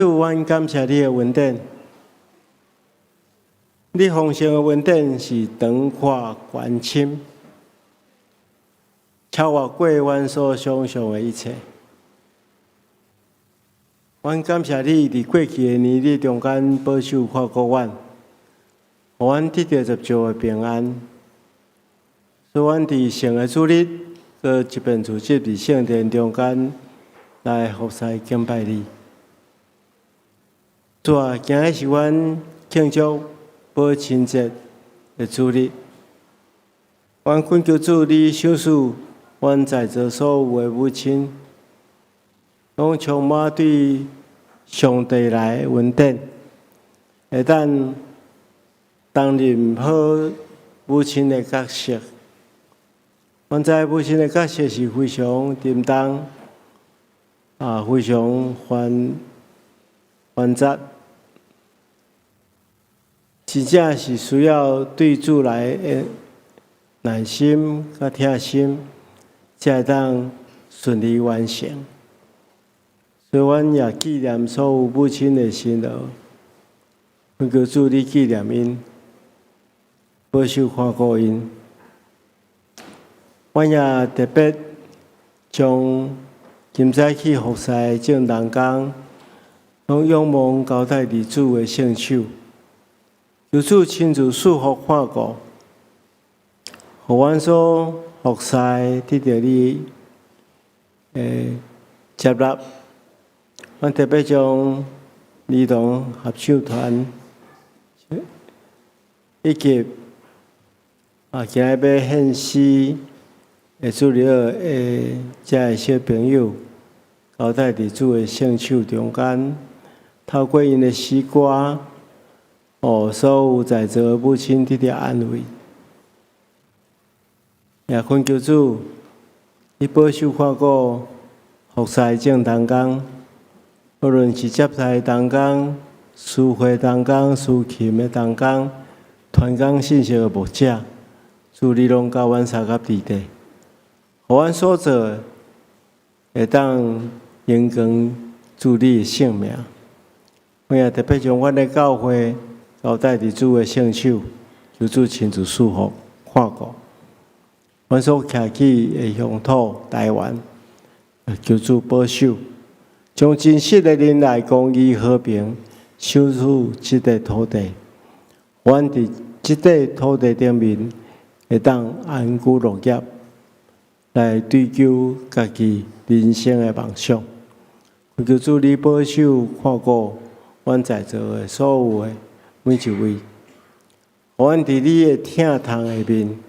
主，阮感謝你的恩典，你豐盛的恩典是長闊懸深，超越過阮所想象的一切。阮感謝你，佇過去的年日中間保守看顧阮，予阮得著十足的平安。所以，阮佇聖的主日，閣一遍聚集佇聖殿中間來服侍敬拜你。主啊，今日是阮慶祝母親節的主日，阮懇求主，你賞賜阮在座所有的母親，攏充滿對上帝來的恩典，會當擔任好母親的角色。阮知母親的角色是非常沉重，啊，非常繁繁雜，真正是需要對主來的耐心佮疼心，才會當順利完成。所以，阮也紀念所有母親的辛勞，懇求主你紀念𪜶，保守看顧𪜶。阮也特別將今早去服侍的眾同工，攏仰望交代佇主的聖手，求主親自賜福看顧，予阮所服侍得著你的接納。阮特別將兒童合唱團以及今日欲獻詩的主日學的遮个小朋友，交代佇主的聖手中間，透過𪜶的詩歌，予所有在座的母親得著安慰。也懇求主，你保守看顧服侍眾同工，無論是接待同工、司會同工、司琴的同工、傳講信息的牧者，主你攏佮阮相佮佇咧，予阮所做的會當榮光主你的聖名。我也特別將阮的教會交代佇主的聖手，求主親自賜福看顧。阮所徛起的鄉土台灣，求主保守，將真實的仁愛、公義、和平，賞賜這塊土地。阮佇這塊土地頂面，會當安居樂業，來追求家己人生的夢想。求主你保守看顧阮在座的所有的每一位，予阮佇你的疼痛下面，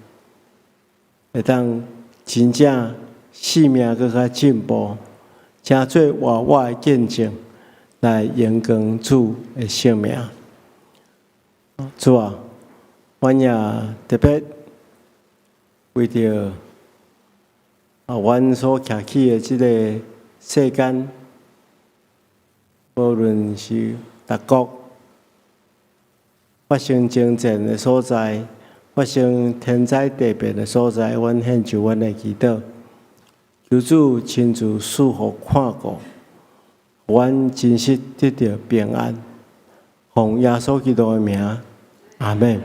會當真正生命閣較進步，成做活活的見證，來榮光主的聖名。主啊，阮也特別為著阮所徛起的這个世間，無論是逐國發生爭戰的所在，發生天災地變的所在，阮獻上阮的祈禱，求主親自賜福看顧，阮真實得著平安。奉耶穌基督的名，阿們。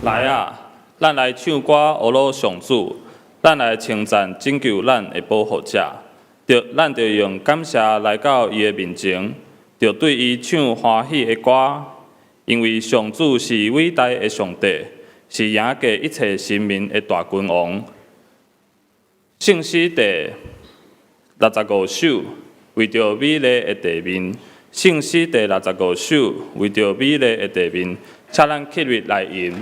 來啊，咱來唱歌，呵咾上主，咱來稱讚拯救咱的保護者。著，咱著用感謝來到伊的面前，著對伊唱歡喜的歌，因為上主是偉大的上帝，是贏過一切神明的大君王。聖詩第65首，為著美麗的地面。聖詩第六十五首，為著美麗的地面，請咱起立來吟。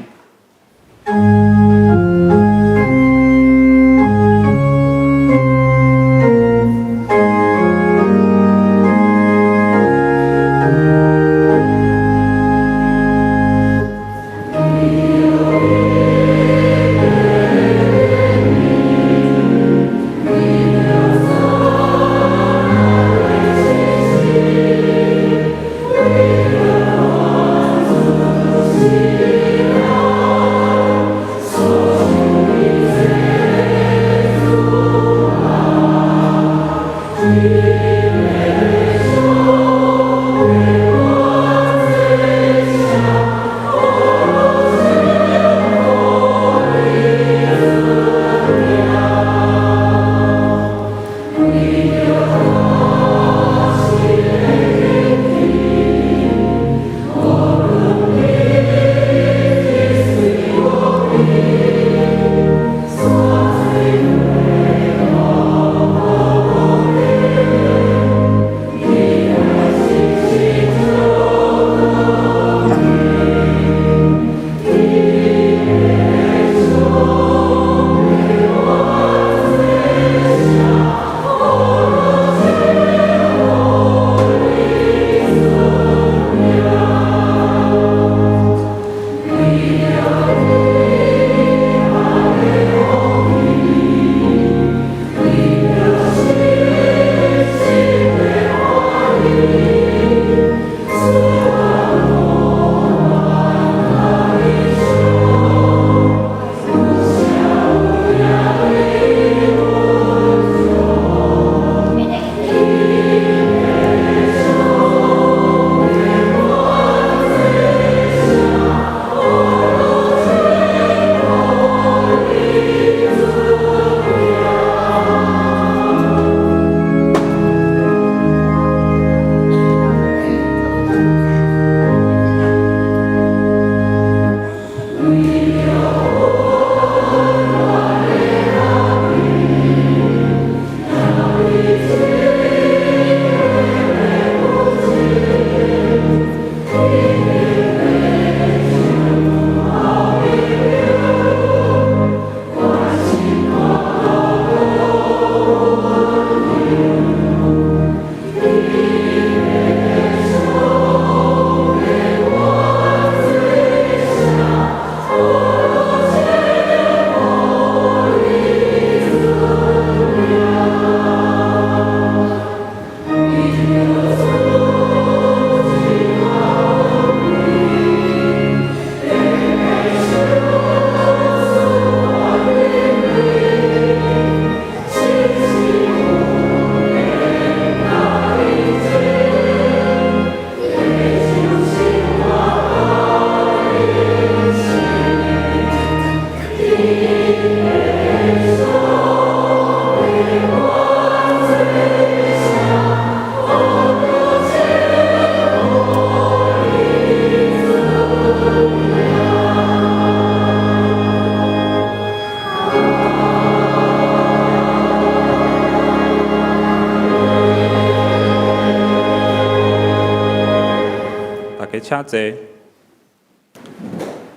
請坐。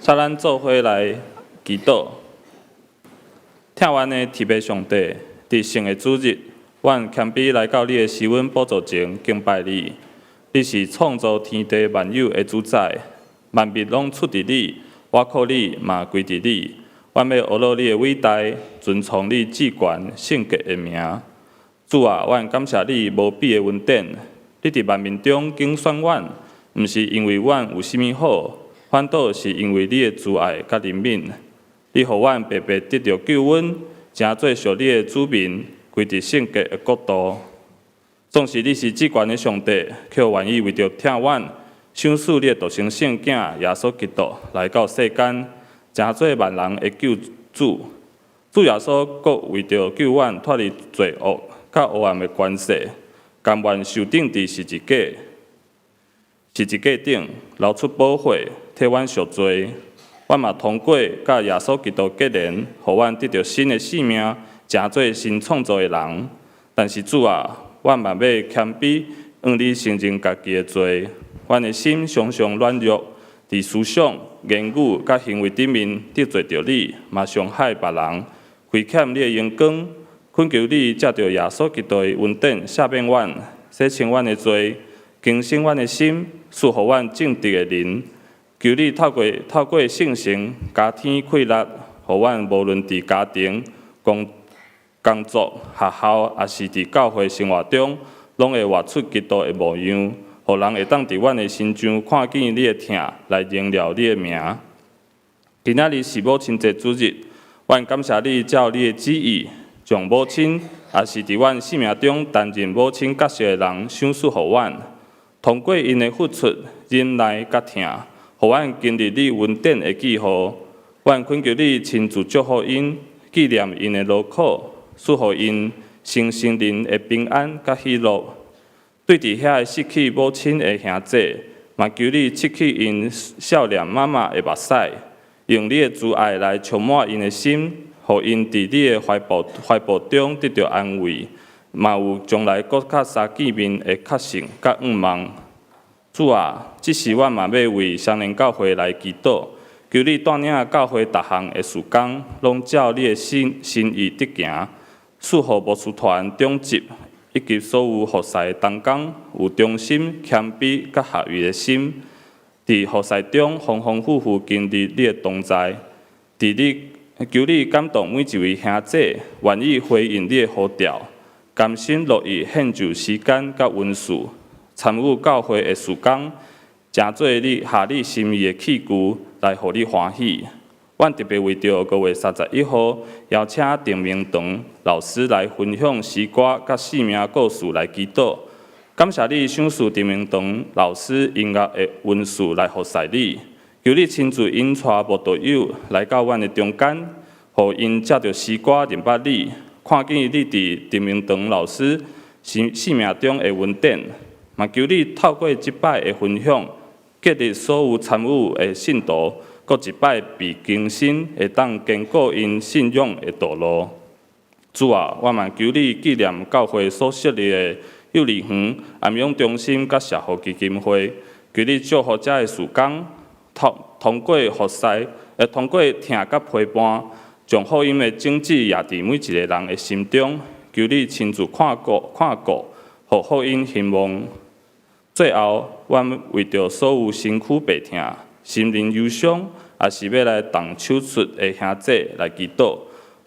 請咱做伙來祈禱。疼阮的天父上帝，佇聖的主日，阮謙卑來到你的施恩寶座前敬拜你。你是創造天地萬有的主宰，萬物攏出佇你，倚靠你，嘛歸佇你。阮欲呵咾你的偉大，尊崇你至懸聖潔的名。主啊，阮感謝你無比的恩典，你佇萬民中揀選阮，毋是因為阮有啥物好，反倒是因為你的慈愛佮憐憫。你予阮白白得著救恩，成做屬你的子民，歸佇聖潔的國度。縱使你是至懸的上帝，卻願意為著疼阮，賞賜你的獨生聖囝耶穌基督來到世間，成做萬人的救主。主耶穌閣為著救阮脫離罪惡佮黑暗的權勢，甘願受釘佇十字架頂，流出寶血，替阮贖罪。阮嘛通過佮耶穌基督結連，予阮得著新的生命，成做新創造的人。但是主啊，阮嘛欲謙卑，向你承認家己的罪。阮的心常常軟弱，佇思想、言語佮行為頂面得罪著你，嘛傷害別人，虧欠你的榮光。懇求你藉著耶穌基督的恩典赦免阮，洗清阮的罪，更新阮的心，賜予阮正直的靈。求你透過聖神加添氣力，予阮無論佇家庭、工作、學校，抑是佇教會生活中，攏會活出基督的模樣，予人會當佇阮的身上看見你的疼，來榮耀你的名。今仔日是母親節主日，阮感謝你照你的旨意，將母親，抑是佇阮生命中擔任母親角色的人賞賜予阮。通過𪜶的付出、忍耐佮疼，予阮經歷你恩典的記號。阮懇求你親自祝福𪜶，紀念𪜶的勞苦，賜予𪜶身心靈的平安佮喜樂。對佇遐的失去母親的兄姊，嘛求你拭去𪜶少年媽媽的目屎，用你的慈愛來充滿𪜶的心，予𪜶佇你的懷抱中得著安慰，嘛有將來閣較相見面的確信佮願望。主啊，這時阮嘛欲為雙連教會來祈禱，求你帶領教會逐項的事工，攏照你的心意得行，賜予牧師團長執以及所有服侍的同工有忠心、謙卑佮合一的心，佇服侍中豐豐富富經歷你的同在。佇你求你感動每一位兄姊，願意回應你的呼召，甘心樂意獻上時間佮恩賜，參與教會的事工，成做你合你心意的器具，來予你歡喜。阮特別為著5月31號邀請鄧明堂老師來分享詩歌佮生命故事來祈禱。感謝你賞賜鄧明堂老師音樂的恩賜來服侍你。求你親自引帶慕道友來到阮的中間，予𪜶藉著詩歌認捌你，看見你佇鄧明堂老師生命中的恩典。嘛求你透過這擺的分享，激勵所有參與的信徒，閣一擺被更新，會當堅固𪜶信仰的道路。主啊，我嘛求你紀念教會所設立的幼兒園、安養中心佮社福基金會，求你祝福遮的事工，通過服侍，通過疼佮陪伴，將福音的種子掖佇每一个人的心中。求你親自看顧，予福音興旺。最後，阮為著所有身軀病痛、心靈憂傷，抑是欲來動手術的兄姊來祈禱。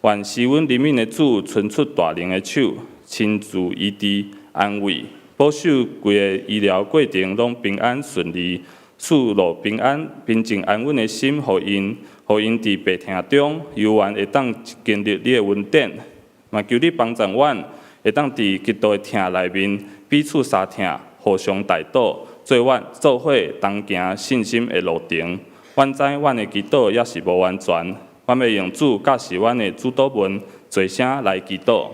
願施阮憐憫的主伸出大能的手，親自醫治、安慰、保守規个醫療過程攏平安順利，賜予平安、平靜安穩的心，予𪜶，予𪜶佇病痛中猶原會當經歷你的恩典。嘛求你幫助阮，會當佇基督的疼內面彼此相疼，互相代禱，做阮做伙同行信心的路程。阮知阮的祈禱猶是無完全，阮欲用主教示阮的主禱文，齊聲來祈禱。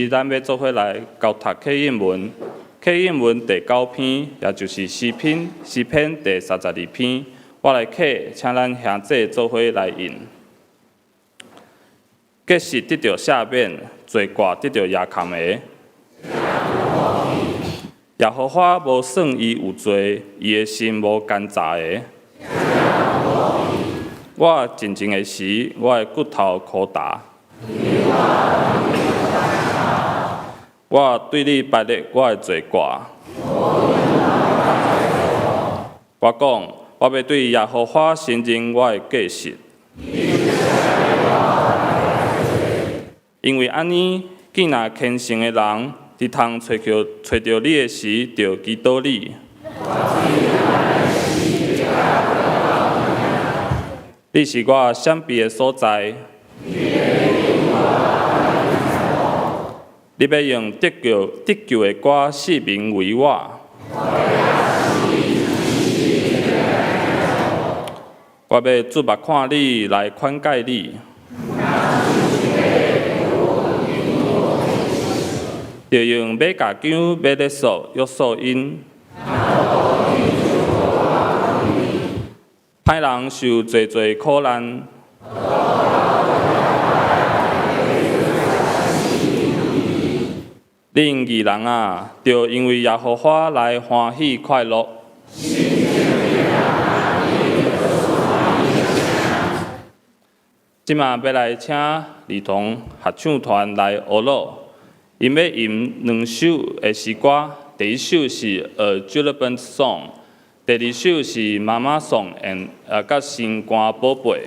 是咱欲做伙來共讀契印文，契印文第九篇，也就是詩篇，詩篇第三十二篇。我來契，請咱兄弟做伙來吟。過失得著赦免，罪過得著遮蓋的。耶和華無算伊有罪，伊的心無奸詐的。我靜靜的時，我的骨頭枯焦。我對你白列我的罪過。我講，我欲對耶和華承認我的過失。因為按呢，見若虔誠的人，佇通揣著揣著你的時，就祈禱你。你是我閃避的所在。你欲用得救得救的歌四面圍我。我欲注目看你，來勸誡你。著用馬甲鉗欲勒索約束𪜶。歹人受濟濟苦難。恁義人啊，著因為耶和華來歡喜快樂。這馬欲來請兒童合唱團來學樂，𪜶欲吟兩首的詩歌，第一首是《A Jubilant Song》，第二首是《媽媽頌》and 佮心肝寶貝。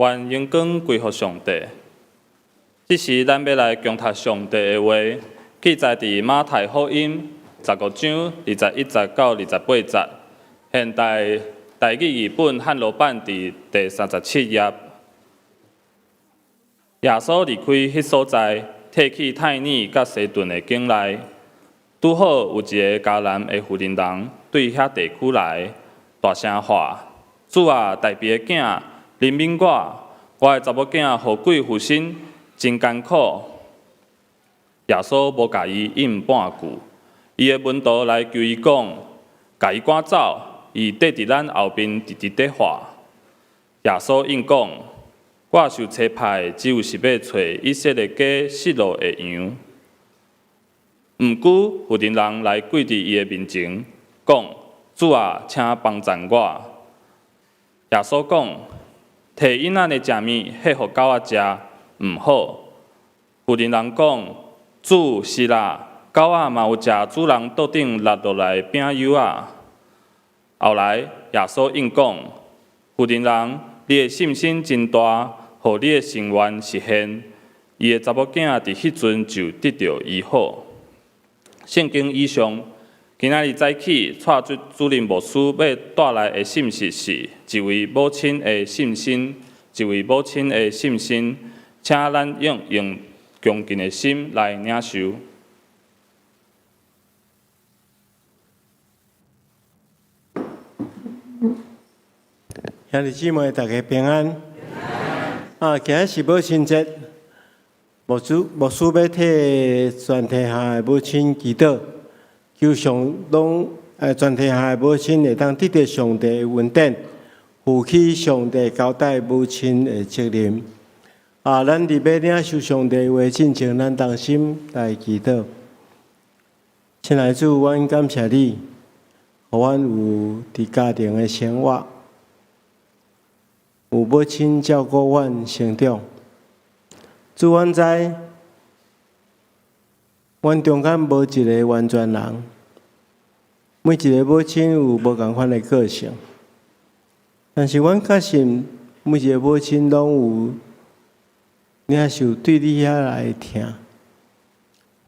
願榮光歸予上帝。這時，咱欲來恭讀上帝的話，記載佇馬太福音15章21節到28節。現代台語譯本漢羅版佇第37頁。耶穌離開彼所在，退去泰爾佮西頓的境內。拄好有一个迦南的婦人人對遐地區來，大聲喊：主啊，大衛的囝，憐憫我！我的查某囝予鬼附身，真艱苦。耶穌無共伊應半句，伊的門徒來求伊講：共伊趕走，伊綴佇咱後面直直咧喊。耶穌應講：我受差派，只有是欲揣以色列家失落的羊。毋過婦人人來跪佇伊的面前，講：主啊，請幫贊我。耶穌講：提囡仔的食物，獻予狗仔食，毋好。婦人人講：主，是啦，狗仔嘛有食主人桌頂落落來的餅幼仔。後來耶穌應講：婦人人，你的信心真大，予你的心願實現。伊的查某囝佇彼陣就得著醫好。聖經以上，今仔日早起，蔡主任牧師欲帶來的信息是一位母親的信心，一位母親的信心，請咱用恭敬的心來領受。兄弟姊妹，大家平安。啊，今日是母親節，牧師牧師欲替全天下的母親祈禱，求上攏全天下的母親會當得著上帝的恩典，負起上帝交代母親的責任。啊，咱佇欲領受上帝的話進前，咱同心來祈禱。親愛的主，阮感謝你，予阮有佇家庭的生活，有母親照顧阮成長。主，阮知，阮中間無一个完全人，每一个母親有無仝款的個性，但是阮確信每一个母親攏有領受對你遐來的疼，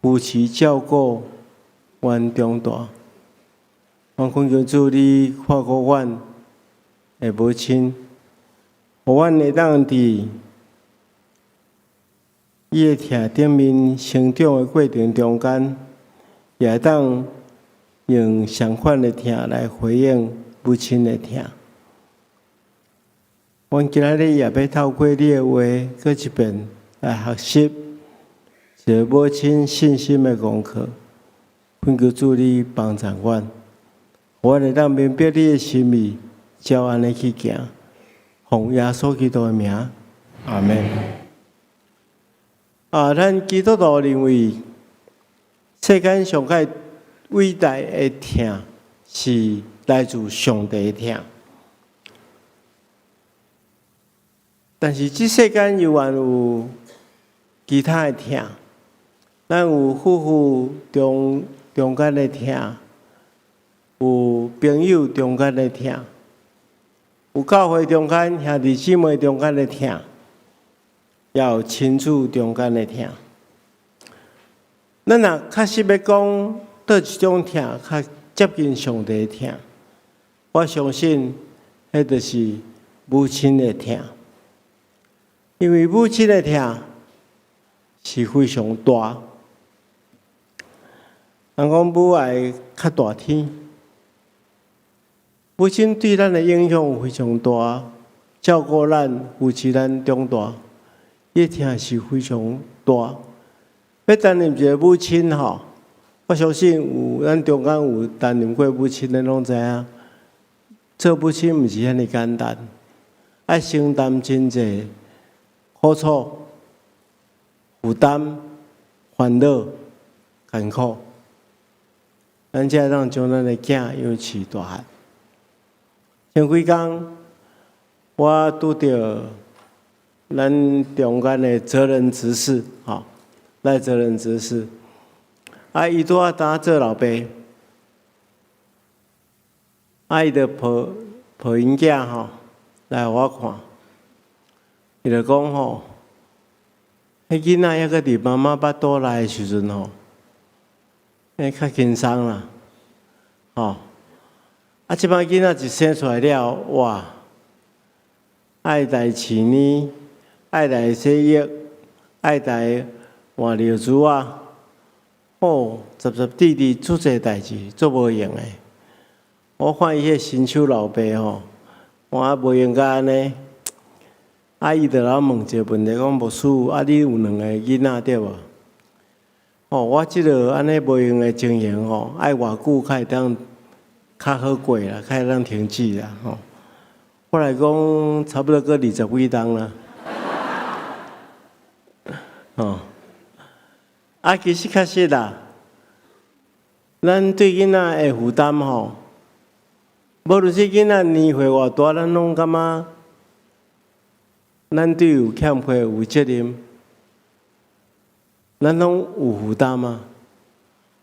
扶持照顧阮長大。阮懇求主，你看顧阮的母親，予阮會當佇伊的疼頂面成長的過程中間，也會當用相款的疼來回應母親的疼。阮今仔日也欲透過你的話，閣一遍來學習一个母親信心的功課。懇求主你幫助阮，予阮會當明白你的心意，照按呢去行。奉耶穌基督的名，阿們。啊，咱基督徒認為，世間上蓋偉大的疼是來自上帝的疼。但是這世間猶原有其他的疼，咱有夫婦中間的疼，有朋友中間的疼，有教會中間兄弟姊妹中間的疼，也有親子中間的疼。咱若確實欲講佗一種疼較接近上帝的疼，我相信彼就是母親的疼，因為母親的疼是非常大。人講母愛較大天，母親對咱的影響非常大，照顧咱、扶持咱長大，伊的疼是非常大。欲擔任一个母親吼，我相信有咱中間有擔任過母親的攏知影，做母親毋是遐爾簡單，愛承擔真濟苦楚、負擔、煩惱、艱苦，咱才會當將咱的囝養飼大漢。前幾工，我拄著咱中間的責任執事，吼，賴責任執事，啊，伊拄仔當做老爸，啊，伊就抱抱𪜶囝吼來予我看，伊就講吼，彼囡仔猶閣佇媽媽腹肚內的時陣吼，較輕鬆啦，吼。啊，這擺囡仔一生出來了，哇！愛來飼奶，愛來洗浴，愛來換尿苴仔，哦，雜雜滴滴足濟代誌，足無閒的。我看伊彼新手老爸吼，我無閒甲按呢。啊，伊就來問一个問題，講牧師，啊，你有兩个囡仔對無？哦，我這个按呢無閒的情形吼，愛偌久才會當較好過啦，較會當停止啦，吼。我來講，差不多閣20幾冬啦。吼，啊，其實確實啦，咱對囡仔的負擔吼，無論是囡仔年歲偌大，咱攏感覺咱對有欠缺有責任，咱攏有負擔啊。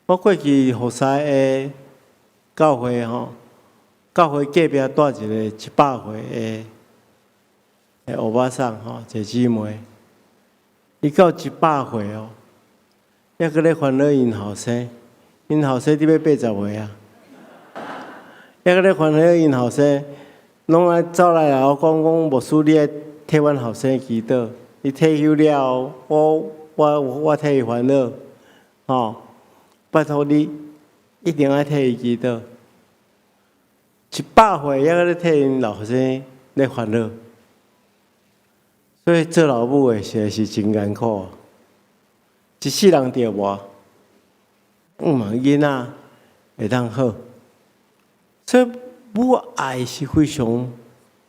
我過去服侍的教會吼，教會隔壁蹛一个100歲的歐巴桑吼，一个姊妹，伊到一百歲哦，猶閣咧煩惱𪜶後生，𪜶後生得欲80歲啊，猶閣咧煩惱𪜶後生，攏愛走來共我講講，牧師你愛替阮後生祈禱，伊退休了後，我替伊煩惱，吼，拜託你一定愛替伊祈禱。100歲猶閣咧替𪜶老生咧煩惱，所以做老母的實在是真艱苦。一世人著無，嘛囡仔會當好，所以母愛是非常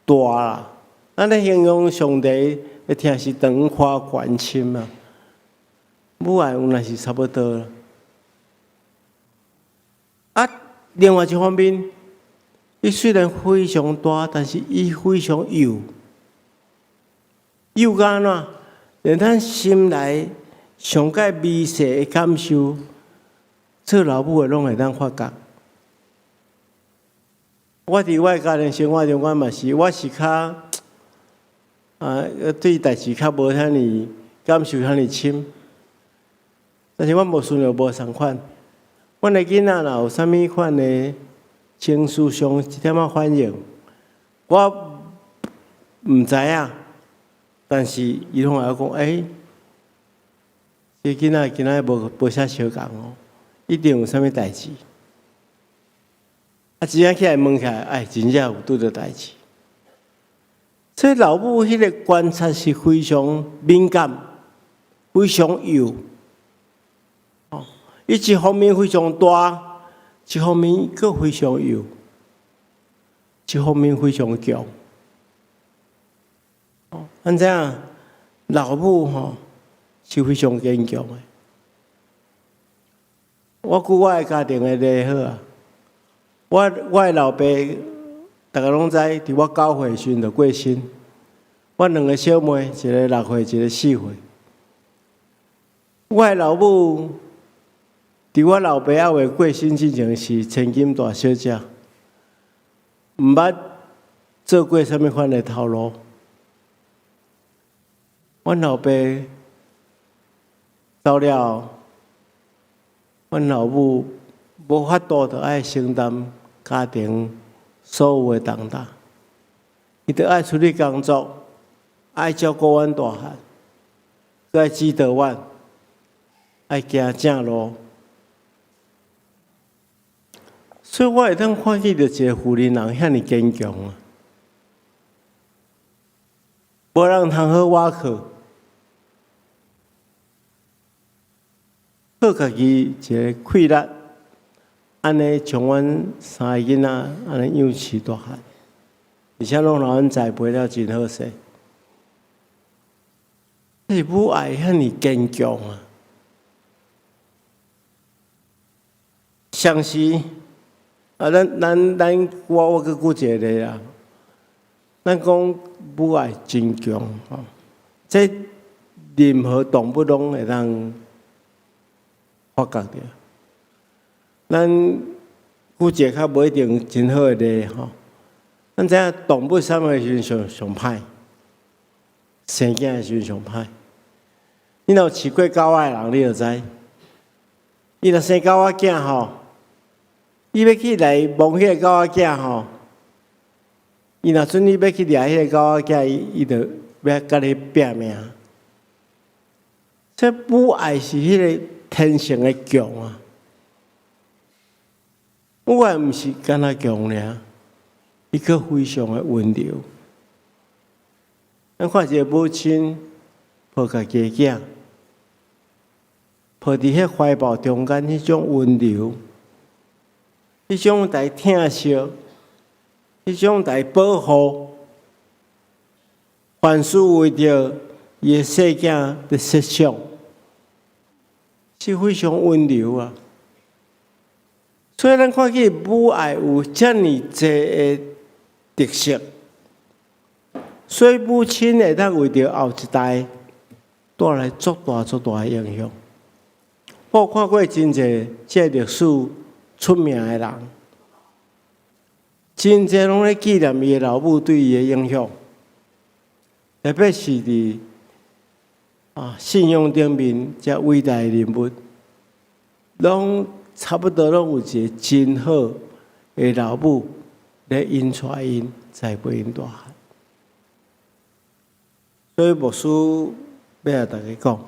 大啦。咱咧形容上帝，會聽是長闊寬深啊。母愛有若是差不多。啊，另外一方面，伊雖然非常大，但是伊非常幼。幼甲按怎？連咱心內上蓋微細的感受，做老母的攏會當發覺。我佇我的家庭生活中，我嘛是，我是較對代誌較無遐爾感受遐爾深。但是阮無順著無仝款。阮的囡仔若有啥物款的情緒上一點仔反應，我毋知影，但是伊攏會講，欸，這囡仔今仔日無啥相仝哦，一定有啥物代誌。啊，真正起來問起來，哎，真正有拄著代誌。所以老母彼个觀察是非常敏感，非常幼。哦，伊一方面非常大，一方面閣非常幼，一方面非常強。哦，按怎樣？老母吼是非常堅強的。我舉我的家庭的例好啊，我的老爸，逐家攏知，佇我9歲時陣就過身。我兩个小妹，一个6歲，一个4歲。我的老母，佇我老爸猶未過身之前是千金大小姐，毋捌做過啥物款的頭路。阮老爸走了，阮老母無法度，就愛承擔家庭所有的重擔。伊著愛出去工作，愛照顧阮大漢，閣愛指導阮，愛行正路。所以我會當看見著一个婦人人遐爾堅強啊！無人通好倚靠，靠家己一个氣力，按呢將阮三个囡仔按呢養飼大漢，而且攏予阮栽培了真好勢。這是母愛遐爾堅強啊！相是啊，咱咱咱我閣舉一个例啦。咱講母愛真強吼，這任何動物攏會當發覺著。咱舉一个較無一定真好的例吼，咱知影動物啥物時陣上上歹？生囝的時陣上歹。你若有飼過狗仔的人，你就知。伊若生狗仔囝吼，伊欲去來摸彼個狗仔囝吼，伊若準你欲去掠彼個狗仔囝，伊就欲共你拚命。這母愛是彼個天性的強啊！母愛毋是干焦強爾，伊閣非常的溫柔。咱看一個母親抱家己的囝，抱佇彼懷抱中間，彼種溫柔，彼種來疼惜，彼種來保護，凡事為著伊的細囝佇設想，是非常溫柔啊！所以咱看見母愛有遮爾濟的特色，所以母親會當為著後一代帶來足大足大的影響。我看過真濟這歷史出名的人，真濟攏咧紀念伊的老母對伊的影響，特別是佇信仰頂面遮偉大的人物，攏差不多攏有一個真好的老母咧引帶𪜶、栽培𪜶大漢。所以牧師欲共大家講，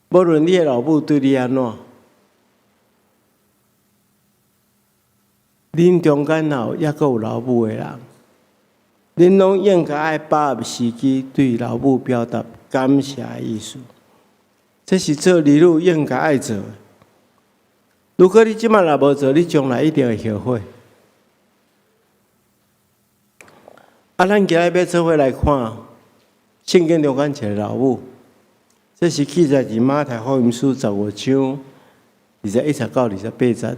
無論你的老母對你按怎，恁中間若有猶閣有老母的人，恁攏應該愛把握時機對老母表達感謝的意思。這是做兒女應該愛做的。如果你這擺若無做，你將來一定會後悔。啊，咱今日欲做伙來看聖經中間一個老母，這是記載佇馬太福音書15章21節到28節，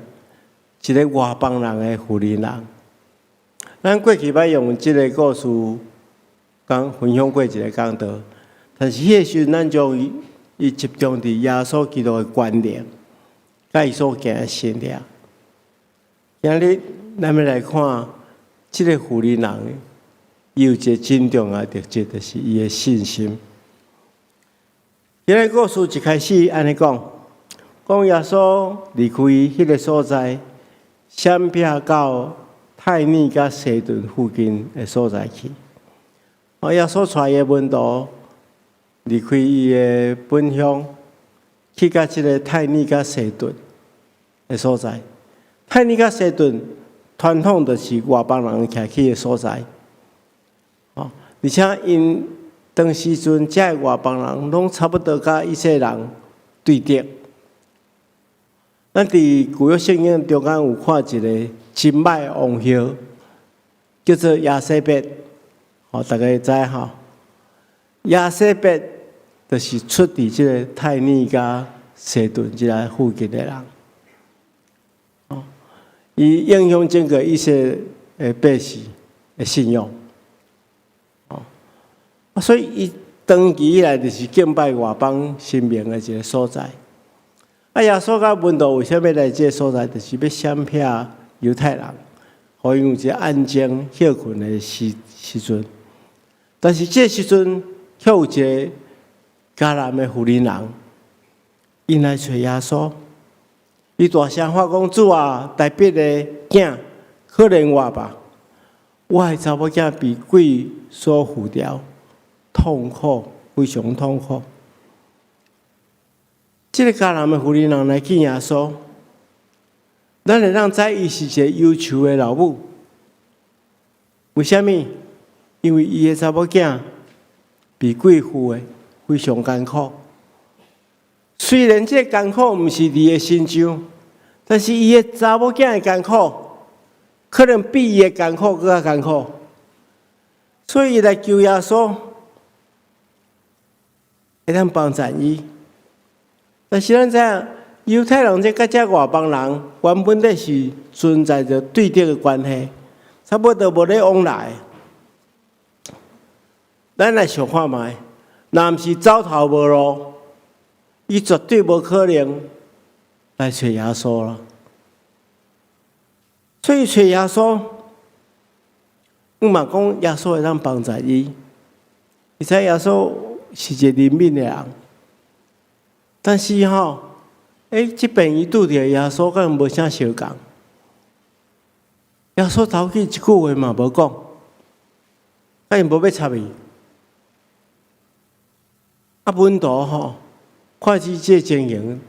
一個外邦人的婦人人。咱過去捌用這個故事講分享過一個講道，但是彼個時陣咱將伊集中佇耶穌基督的觀念，佮伊所行的神蹟。今日咱欲來看這個婦人人，伊有一個真重要的特質，就是伊的信心。今日故事一開始按呢講，講耶穌離開彼個所在，閃避到泰爾佮西頓附近的所在去。耶穌帶伊的門徒離開伊的本鄉，去到這個泰爾佮西頓的所在。泰爾佮西頓傳統就是外邦人徛起的所在。而且𪜶當時陣，遮个外邦人攏差不多佮以色列人對敵。咱佇舊約聖經中間有看一個真歹的王后，叫做耶洗別，大家知吼？耶洗別就是出佇這個泰爾佮西頓這个附近的人。伊影響整個以色列的百姓的信仰。所以伊長期以來就是敬拜外邦神明的一個所在。啊，耶穌佮門徒為啥物來這個所在？就是欲閃避猶太人，予𪜶有一個安靜歇睏的時陣。但是這時陣，卻有一個迦南的婦人人，𪜶來揣耶穌，伊大聲喊講：主啊，大衛的囝，可憐我吧！我的查某囝被鬼所附著，痛苦，非常痛苦。這個迦南的婦人人來見耶穌，咱會當知伊是一個憂愁的老母。為啥物？因為伊的查某囝被鬼附的，非常艱苦。雖然這個艱苦毋是佇伊的身上，但是伊的查某囝的艱苦，可能比伊的艱苦閣較艱苦。所以伊來求耶穌，會當幫助伊。但是咱知影，猶太人這佮這外邦人原本底是存在著對敵的關係，差不多無咧往來。咱來想看覓，若毋是走投無路，伊絕對無可能來揣耶穌啦。所以揣耶穌，毋嘛講耶穌會當幫助伊。伊知耶穌是一個憐憫的人，但是吼，這擺伊拄著耶穌，敢無啥相仝。耶穌頭去一句話嘛無講，敢伊無欲插伊。啊，門徒吼，看見這個情形，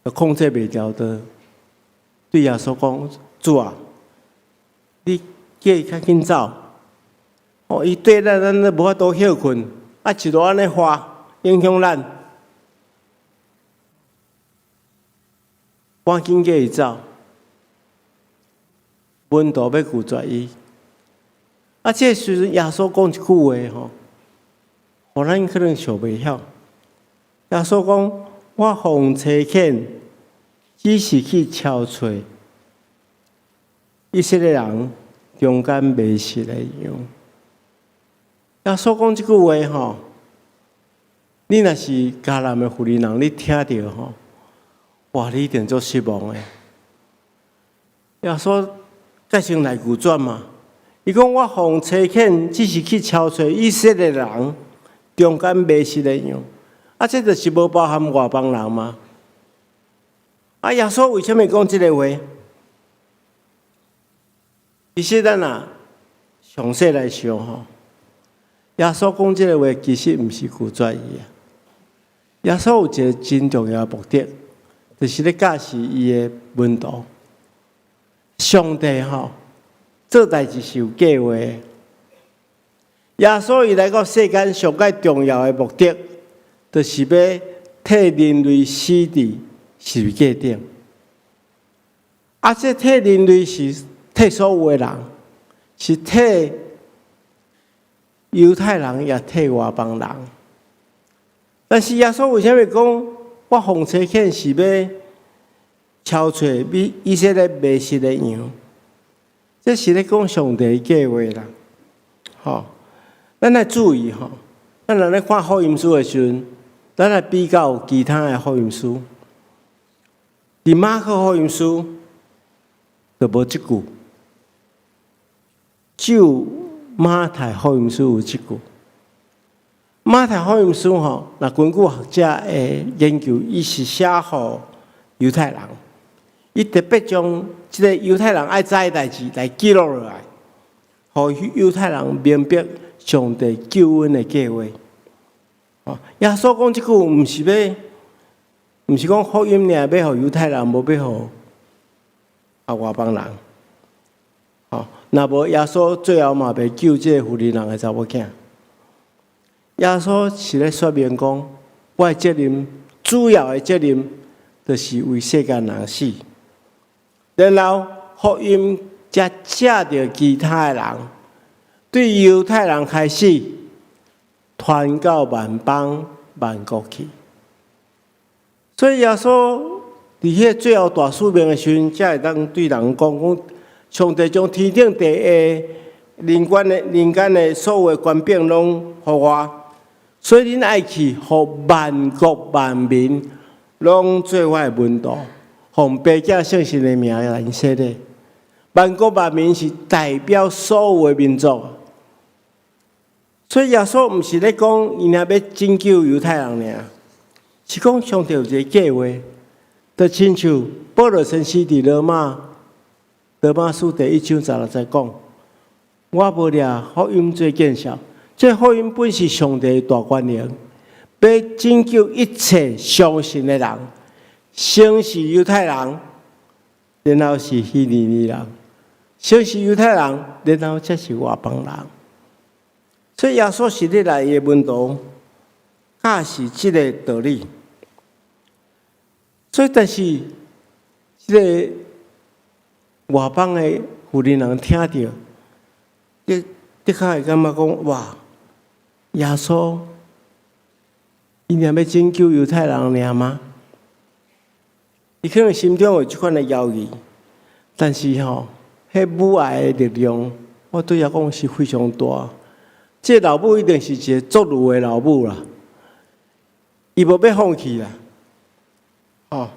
就控制袂牢，就對耶穌講：主啊，你叫伊較緊走。哦，伊綴咱，咱都無法度歇睏，啊，一路按呢發，影響咱。趕緊叫伊走。門徒欲拒絕伊。啊，這個時陣耶穌講一句話吼，予咱可能想袂曉。耶穌講：我奉差遣，只是去召揣以色列人中間迷失的羊。耶穌講這句話吼，你若是迦南的婦人，你聽著吼，哇，你一定足失望的。耶穌改成來拒絕嘛？伊講我奉差遣，只是去召揣以色列人中間迷失的羊。啊，這就是無包含外邦人嘛？啊，耶穌為啥物講這個話？其實咱若詳細來想吼，耶穌講這個話其實毋是拒絕伊啊。耶穌有一個真重要的目的，就是咧教示伊的門徒。上帝吼做代誌是有計劃的。耶穌伊來到世間上蓋重要的目的，就是欲替人類死佇十字架頂。啊，這替人類是替所有的人，是替猶太人，也替外邦人。但是耶穌為啥物講我奉差遣是欲召揣比以色列迷失的羊？這是咧講上帝的計劃啦。吼，咱愛注意吼，咱若咧看福音書的時陣，咱來比較其他的福音書。佇馬可福音書就無這句，只有馬太福音書有這句。馬太福音書吼，若根據學者的研究，伊是寫予猶太人，伊特別將這個猶太人愛知的代誌來記錄落來，予猶太人明白上帝救恩的計劃。哦，耶穌講這句毋是欲，毋是講福音爾欲予猶太人，無欲予啊外邦人。哦，若無耶穌最後嘛袂救這個婦人的查某囝。耶穌是咧說明講，我的責任，主要的責任，就是為世間人死。然後福音才藉著其他的人，對猶太人開始傳到萬邦萬國去。所以耶穌佇彼個最後大使命的時陣，才會當對人講講，上帝將天頂地下人間的所有的權柄攏予我，所以恁愛去，予萬國萬民攏做我的門徒，奉父子聖神的名來洗禮。萬國萬民是代表所有的民族，所以耶穌毋是咧講伊若欲拯救猶太人爾，是講上帝有一個計劃，就親像保羅先生佇羅馬書第一章十六節講：我無掠福音做見笑，這福音本是上帝的大權能，欲拯救一切相信的人，先是猶太人，然後是希利尼人；先是猶太人，然後才是外邦人。所以耶穌是咧來伊的門徒教示這個道理。所以，但是這個外邦的婦人聽著，的確會感覺講：哇，耶穌，伊爾欲拯救猶太人爾嗎？伊可能心中有這款的猶豫，但是吼，彼母愛的力量，我對伊講是非常大。這個老母一定是一個足魯的老母啦，伊無欲放棄啦，吼，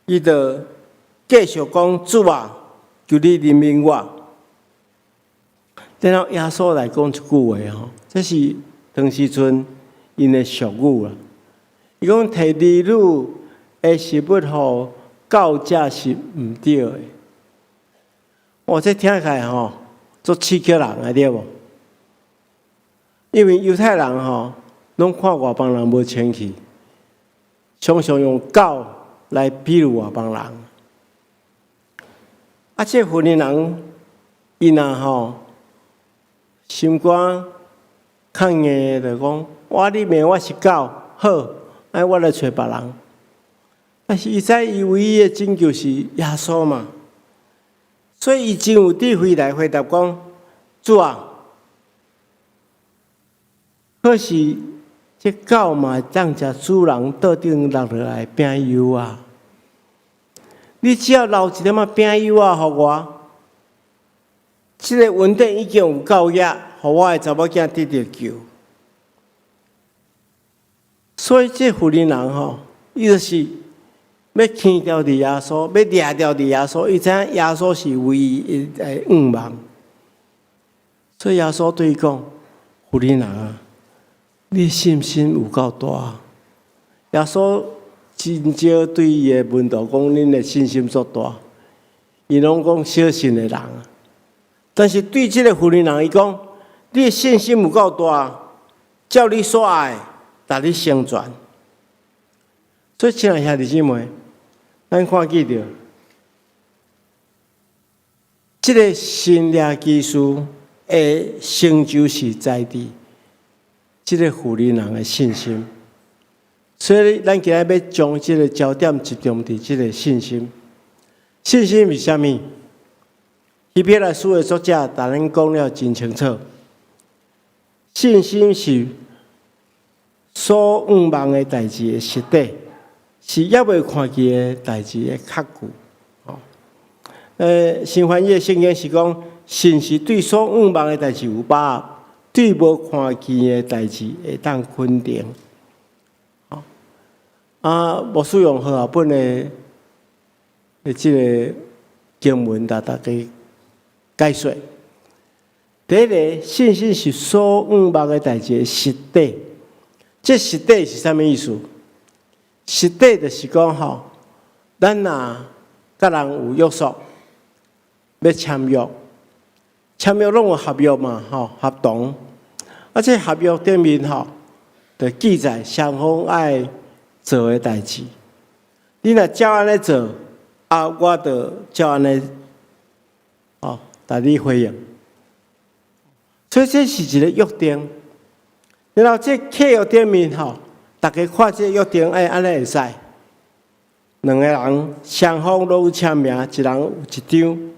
伊就繼續講：主啊，求你憐憫我。然後耶穌來講一句話吼，這是當時陣𪜶的俗語啦。伊講提兒女的食物予狗食是毋對的。哇，這聽起來吼，足刺激人的對無？因為猶太人吼，攏看外邦人無清氣，常常用狗來比喻外邦人。啊，這婦人人，伊若吼心肝較硬，就講我你罵我是狗，好，按呢我來揣別人。但是伊知伊唯一的拯救是耶穌嘛，所以伊真有智慧來回答講：主啊，可是這狗嘛會當食主人桌頂落落來餅幼仔。你只要留一點仔餅幼仔予我，這個恩典已經有夠額，予我的查某囝得著救。所以這婦人人吼，伊就是欲牽牢佇耶穌，欲掠牢佇耶穌，伊知影耶穌是唯一的向望。所以耶穌對伊講：婦人人啊，你信心有夠大。耶穌真少對伊的門徒講：恁的信心足大。伊攏講小信的人。但是對這個婦人人，伊講：你的信心有夠大，照你所愛，予你成全。所以，親愛兄弟姊妹，咱看見著，這個神蹟奇事的成就是在佇這個婦人人的信心。所以，咱今日欲將這個焦點集中佇這個信心。信心是啥物？希伯來書的作者共咱講了真清楚。信心是所向望的代誌的實底，是猶未看見的代誌的確據。哦，新翻譯聖經是講，信是對所向望的代誌有把握，對無看見的代誌會當肯定。啊，牧師用和合本的這個經文，來大家解說。第一個，信心是所向望的代誌的實底。這實底是啥物意思？實底就是講吼，咱若佮人有約束，欲簽約，簽約攏有合約嘛，吼，合同。啊，這合約頂面吼，就記載雙方愛做的代誌。你若照按呢做，啊，我就照按呢，哦，共你回應。所以這是一個約定。然後這契約頂面吼，大家看這約定，欸，按呢會使。兩個人雙方攏有簽名，一人有一張。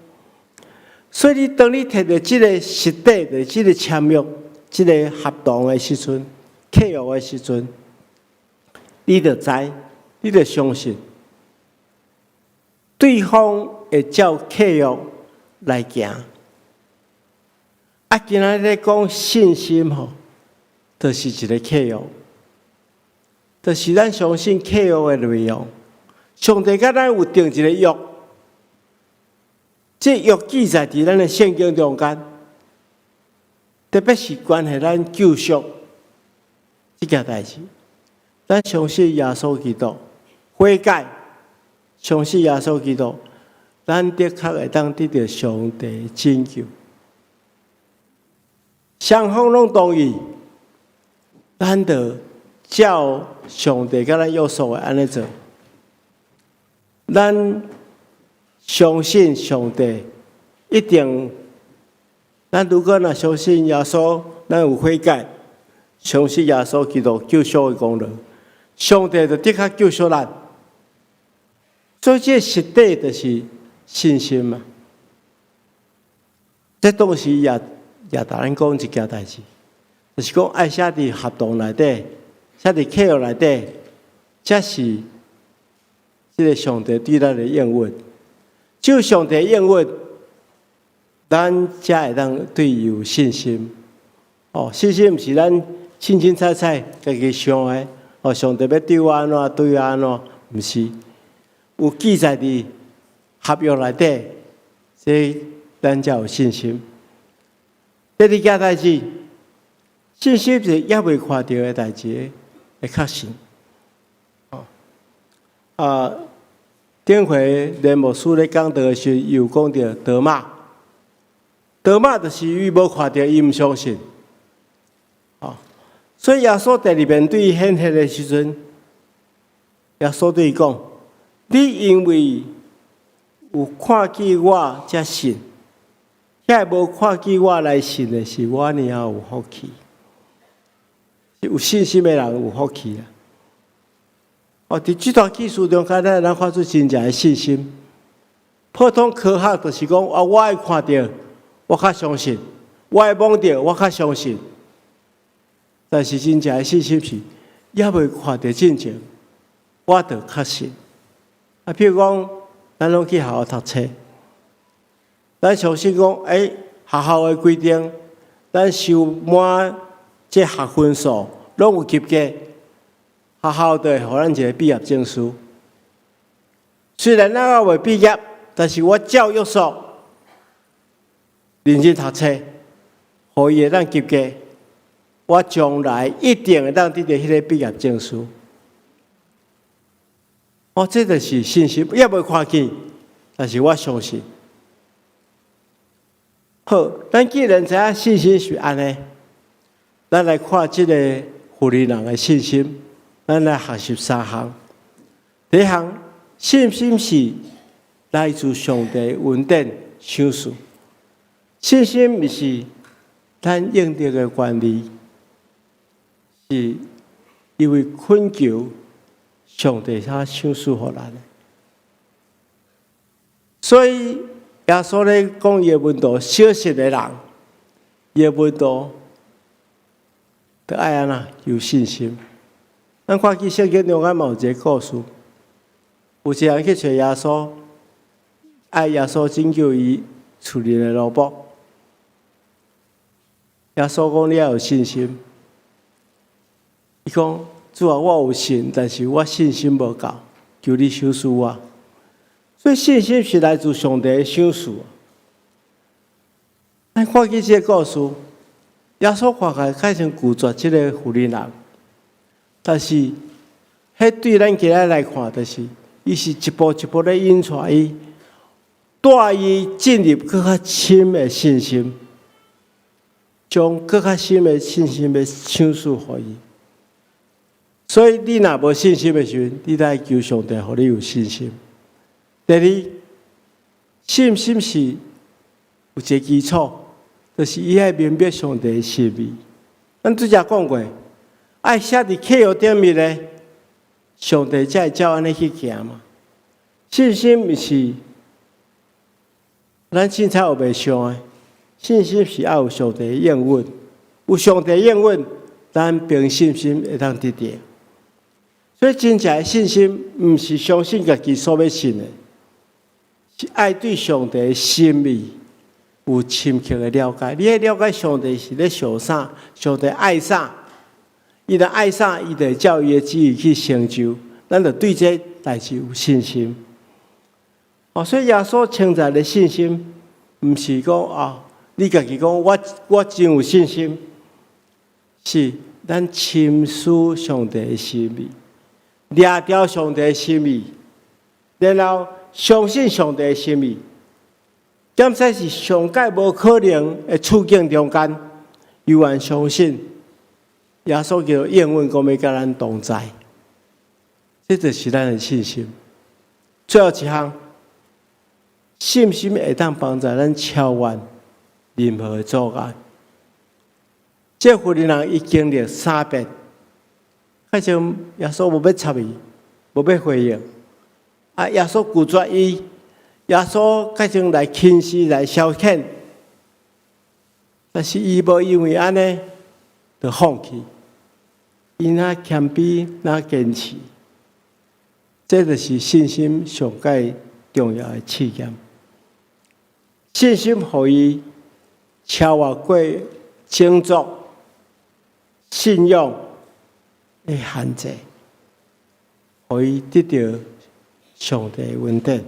所以你當你提著這個實底的這個簽約、這個合同的時陣，契約的時陣，你就知，你就相信，對方會照契約來行。啊，今仔日咧講信心吼，就是一個契約，就是咱相信契約的內容。上帝佮咱有訂一個約，這約記載佇咱的聖經中間，特別是關係咱救贖這件代誌。咱相信耶穌基督，悔改，相信耶穌基督，咱的確會當得著上帝拯救。雙方攏同意，咱就照上帝佮咱約束的按呢做。咱相信上帝一定，咱如果若相信耶穌，咱有悔改，相信耶穌基督救贖的功勞，上帝就的確救贖咱。所以這實底就是信心嘛。這當時也共咱講一件代誌，就是講愛寫佇合同內底，寫佇契約內底，才是這個上帝對咱的應允。只有上帝應允，咱才會當對伊有信心。哦，信心毋是咱凊凊彩彩家己想的。哦，上帝欲對我按怎，對我按怎，毋是。有記載佇合約內底，這咱才有信心。第二件代誌，信心是猶未看著的代誌的確信。啊，頂回連牧師咧講道的時，有講著多馬，多馬就是伊無看著，伊毋相信。哦，所以耶穌第二遍對伊顯現的時陣，耶穌對伊講：你因為有看見我才信，遐無看見我來信的是偌爾仔有福氣。有信心的人有福氣啊！哦，佇這段記事中間，咱看出真正的信心。普通科學就是講啊，我愛看著，我較相信；我愛摸著，我較相信。但是真正的信心是，猶未看著進前，我就確信。啊，譬如講，咱攏去學校讀冊，咱相信講，欸，學校的規定，咱修滿這學分數，攏有及格，學校就會予咱一个畢業證書。雖然咱猶未畢業，但是我照約束認真讀冊，予伊會當及格，我將來一定會當得著彼个畢業證書。哦，這就是信心，猶未看見，但是我相信。好，咱既然知影信心是按呢，咱來看這个婦人人的信心，咱來學習三項。第一項，信心是來自上帝恩典賞賜。信心毋是咱應得的權利，是因為懇求上帝才賞賜予咱的。所以耶穌咧講伊的門徒，小信的人，伊的門徒，著愛按怎有信心。咱看見聖經中間嘛有一个故事，有一个人去揣耶穌，愛耶穌拯救伊厝裡的奴僕。耶穌講你愛有信心。伊講主啊，我有信，但是我信心無夠，求你賞賜我。所以信心是來自上帝的賞賜。咱看見這个故事，耶穌看起來較像拒絕這个婦人，但是，彼對咱今仔來看，就是伊是一步一步咧引帶伊，帶伊進入閣較深的信心，將閣較深的信心欲賞賜予伊。所以你若無信心的時陣，你愛求上帝予你有信心。第二，信心是有一个基礎，就是伊愛明白上帝的心意。咱拄才講過，愛寫佇契約頂面咧，上帝才會照按呢去行嘛。信心毋是咱凊彩有袂想的，信心是愛有上帝的應允，有上帝應允，咱憑信心會當得著。所以真正的信心，毋是相信家己所欲信的，是愛對上帝的心意有深刻的了解。你愛了解上帝是咧想啥，上帝愛啥，伊若愛啥，伊就會照伊的旨意去成就。咱就對這代誌有信心。哦，所以耶穌稱讚的信心，毋是講啊，你家己講我真有信心，是咱深思上帝的心意，掠牢上帝的心意，然後相信上帝的心意。敢使是上蓋無可能的處境中間，猶原相信耶穌叫應允講欲佮咱同在，這就是咱的信心。最後一項，信心會當幫助咱超越任何的阻礙。這婦人伊經歷三遍，彼陣耶穌無欲插伊，無欲回應。啊，耶穌拒絕伊，耶穌開始來輕視、來消遣，但是伊無因為按呢就放棄，伊若謙卑，若堅持，這就是信心上蓋重要的試驗。信心予伊超越過種族、信仰的限制，予伊得著上帝的恩典。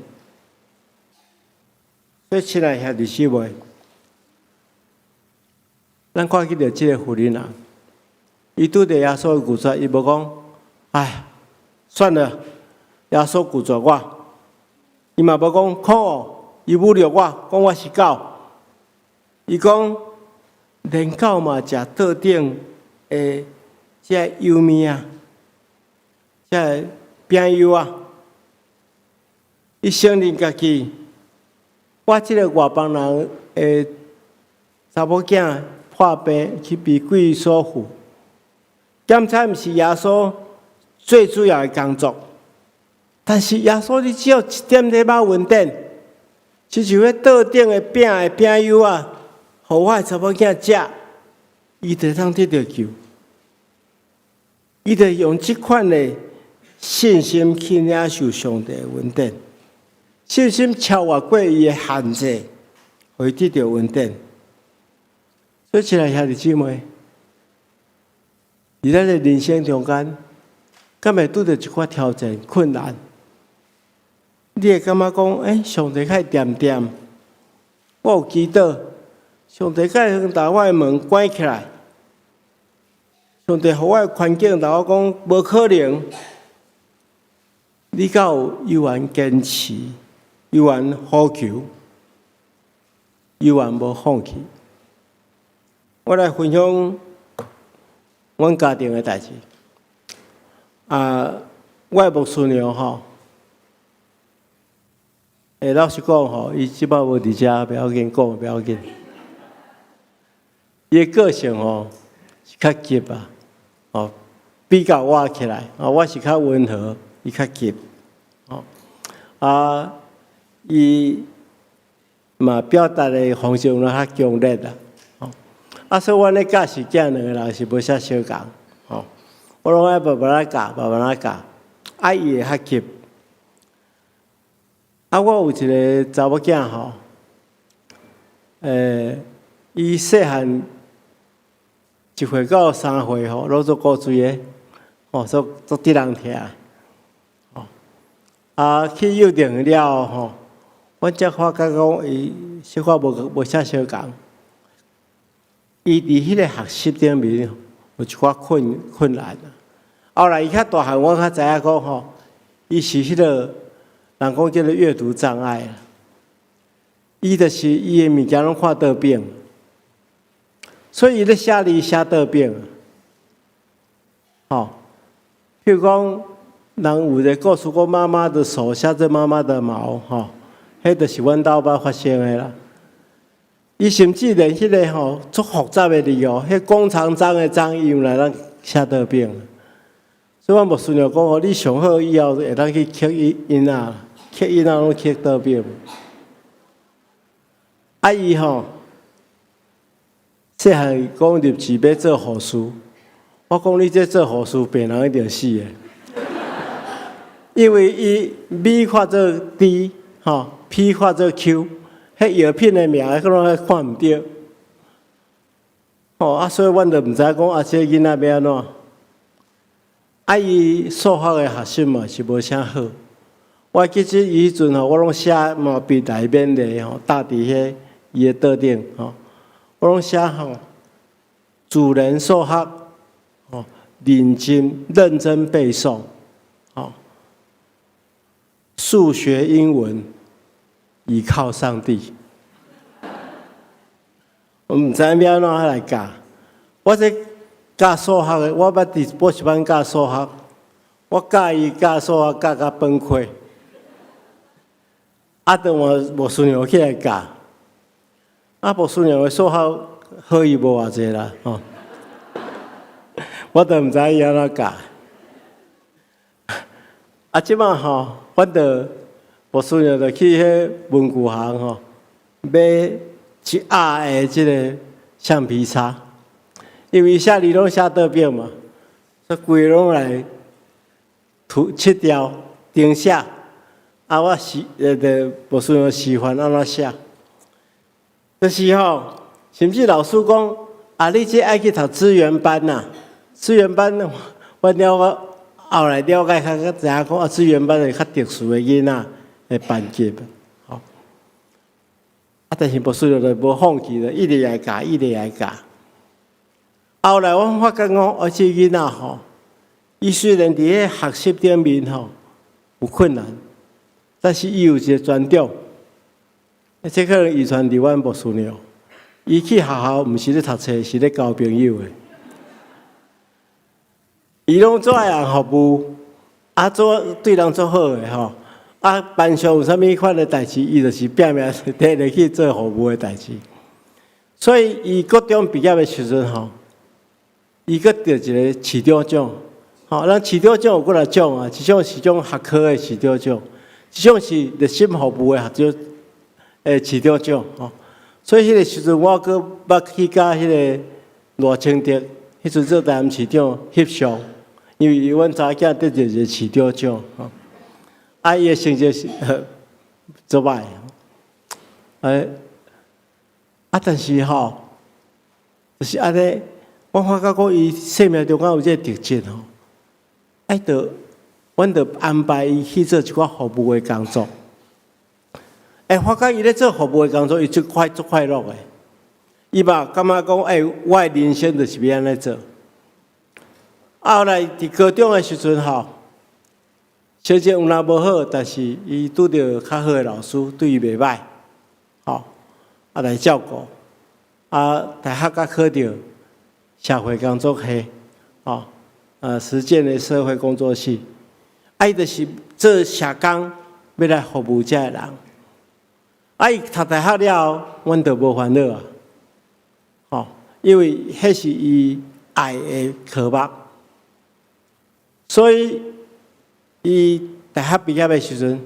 所以，親愛兄弟姊妹，咱看見著這個婦人啊，伊拄著耶穌的拒絕，伊無講，唉，算了，耶穌拒絕我。伊嘛無講，可惡，伊侮辱我，講我是狗。伊講，連狗嘛食桌頂的這幼物啊，這餅幼啊。伊承認家己，我這個外邦人的查某囝破病去被鬼所附，檢查毋是耶穌最主要的工作，但是耶穌你只要一點點仔恩典，親像彼桌頂的餅的餅幼啊，予我的查某囝食，伊就通得著救。伊就用這款的信心去領受上帝的恩典，信心超越過伊的限制，予伊得著恩典。所以，親愛兄弟姊妹，佇咱的人生中間，敢會拄著一寡挑戰、困難？你會感覺講，欸，上帝較恬恬，我有祈禱，上帝敢會共我的門關起來，上帝予我的環境，共我講無可能。你敢有猶原堅持，猶原呼求，猶原無放棄？我來分享阮家庭的代誌。啊，我的牧師娘吼，欸，老實講吼，伊這擺無佇遮，不要緊講，不要緊。伊的個性吼是較急啊，哦，比較我起來，啊，我是較溫和，伊較急，哦，啊，伊嘛表達的方式有較強烈啦，哦，啊，所以阮咧教細囝兩個人是無啥相仝，吼，我攏愛慢慢仔教，慢慢仔教，啊，伊會較急。啊，我有一個查某囝吼，伊細漢1歲到3歲吼，攏足古錐的，吼，足足得人疼，吼。啊，去幼稚園了後吼，阮才發覺講伊小可無啥相仝。伊佇彼個學習頂面有一寡困難。後來伊較大漢，我較知影講吼，伊是彼個人講叫做閱讀障礙。伊就是伊的物件攏看倒反，所以伊咧寫字寫倒反。吼，譬如講，人有一個故事講媽媽的手寫著媽媽的毛，吼，彼就是阮兜捌發生的啦。伊甚至連彼個吼足複雜的字哦，彼弓長張的張，伊嘛會當寫倒反。所以阮牧師娘講吼，你上好以後會當去刻伊囡仔，刻囡仔攏刻倒反。啊，伊吼細漢講立志欲做護士，我講你這做護士，病人一定死的，因為伊 B 看做 D，吼，P 看做 Q，彼藥品的名，可能看毋著。吼啊，所以阮就毋知講啊，這個囡仔欲按怎？啊，伊數學的學習嘛是無啥好。我記得伊彼陣吼，我攏寫毛筆來勉勵吼，搭佇彼伊的桌頂吼，我攏寫吼，主人數學吼，認真認真背誦，吼，數學英文倚靠上帝。我毋知影欲按怎來教，我這教數學的，我捌佇補習班教數學，我教伊教數學教甲崩潰。啊，當我牧師娘起來教，啊，牧師娘的數學好伊無偌濟啦，吼，我都毋知伊按怎教。啊，這擺吼，反正牧師娘就去彼文具行吼，買一盒的這個橡皮擦，因為寫字攏寫倒反嘛，所以規个攏來塗拭掉重寫。啊，我示那個牧師娘示範按怎寫，就是吼，甚至老師講，啊，你這愛去讀資源班呐？資源班，我了我後來了解較較知影講，啊，資源班是較特殊的囡仔的班級，吼。啊，但是牧師娘就無放棄了，一直來教，一直來教。後來我發覺講，我這囡仔吼，伊雖然佇咧學習頂面吼有困難，但是伊有一個專長，這可能遺傳佇阮牧師娘。伊去學校毋是咧讀冊，是咧交朋友的。伊攏做愛人服務，啊做對人足好的吼。啊，班上有啥物款的代誌，伊就是拼命綴入去做服務的代誌。所以，伊國中畢業的時陣吼，伊閣得一個市長獎。吼，咱市長獎有幾若種啊？一種是種學科的市長獎，一種是熱心服務的學長市長獎吼。所以，彼個時陣我閣捌去佮彼個賴清德，彼陣做台南市長翕相，因為阮查某囝得著一個市長獎吼。啊，伊的成績是足歹，啊，但是吼，就是按呢，我發覺講伊生命中間有這個特質吼，愛著，阮著安排伊去做一寡服務的工作。發覺伊咧做服務的工作，伊足快樂的。伊嘛感覺講，我的人生就是欲按呢做。啊，後來佇高中的時陣吼，成績有若無好，但是伊拄著較好的老師，對伊袂䆀，吼，啊來照顧。啊，大學閣考著社會工作系，吼，實踐的社會工作系。啊，伊就是做社工，欲來服務遮的人。啊，伊讀大學了後，阮就無煩惱啊，吼，因為彼是伊愛的科目，所以伊大學畢業的時陣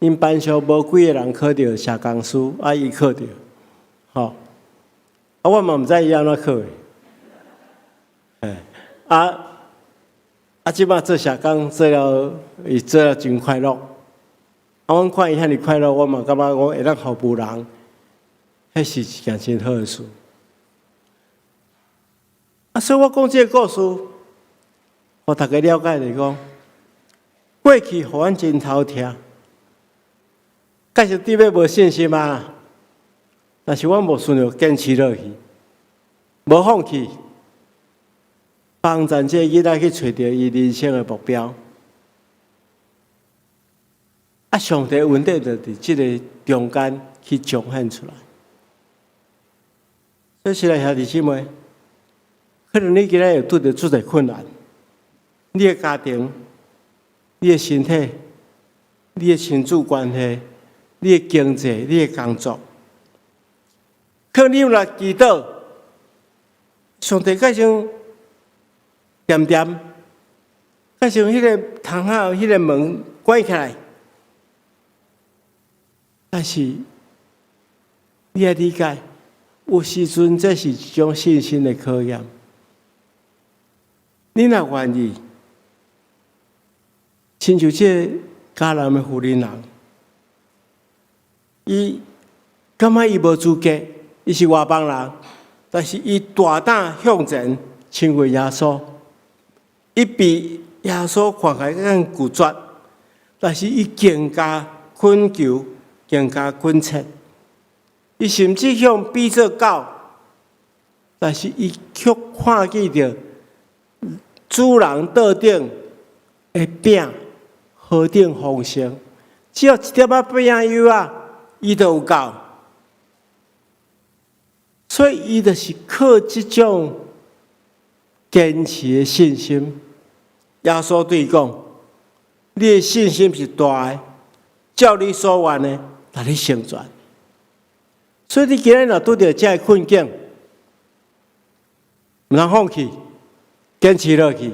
，𪜶班上無幾個人考著社工師，啊，伊考著，吼，啊，我嘛毋知伊按怎考的，啊，啊，這擺做社工做了，伊做了真快樂。啊，阮看伊遐爾快樂，我嘛感覺講會當服務人，彼是一件真好的事。啊，所以我講這個故事，予大家了解來講，過去予阮真頭痛，確實對欲無信心啊。但是阮牧師娘堅持落去，無放棄，幫助這個囡仔去揣著伊人生的目標。啊，上帝恩典就佇這个中間去彰顯出來。所以，親愛兄弟姊妹，可能你今仔會拄著足濟困難，你的家庭、你的身體、你的親子關係、你的經濟、你的工作，可能你若祈禱，上帝閣像恬恬，閣像彼个窗仔、彼个門關起來。但是，你愛理解，有時陣這是一種信心的考驗。你若願意，親像這个迦南的婦人人，伊感覺伊無資格，伊是外邦人，但是伊大膽向前親近耶穌，伊比耶穌看起來更拒絕，但是伊更加懇求，更加懇切。伊甚至予比做狗，但是伊卻看見著主人桌頂的餅何等豐盛，只要一點仔餅油仔，伊就有夠。所以，伊就是靠這種堅持的信心。耶穌對伊講：你的信心是大的，照你所願的，予你成全。所以，你今日若拄著這个困境，毋通放棄，堅持落去，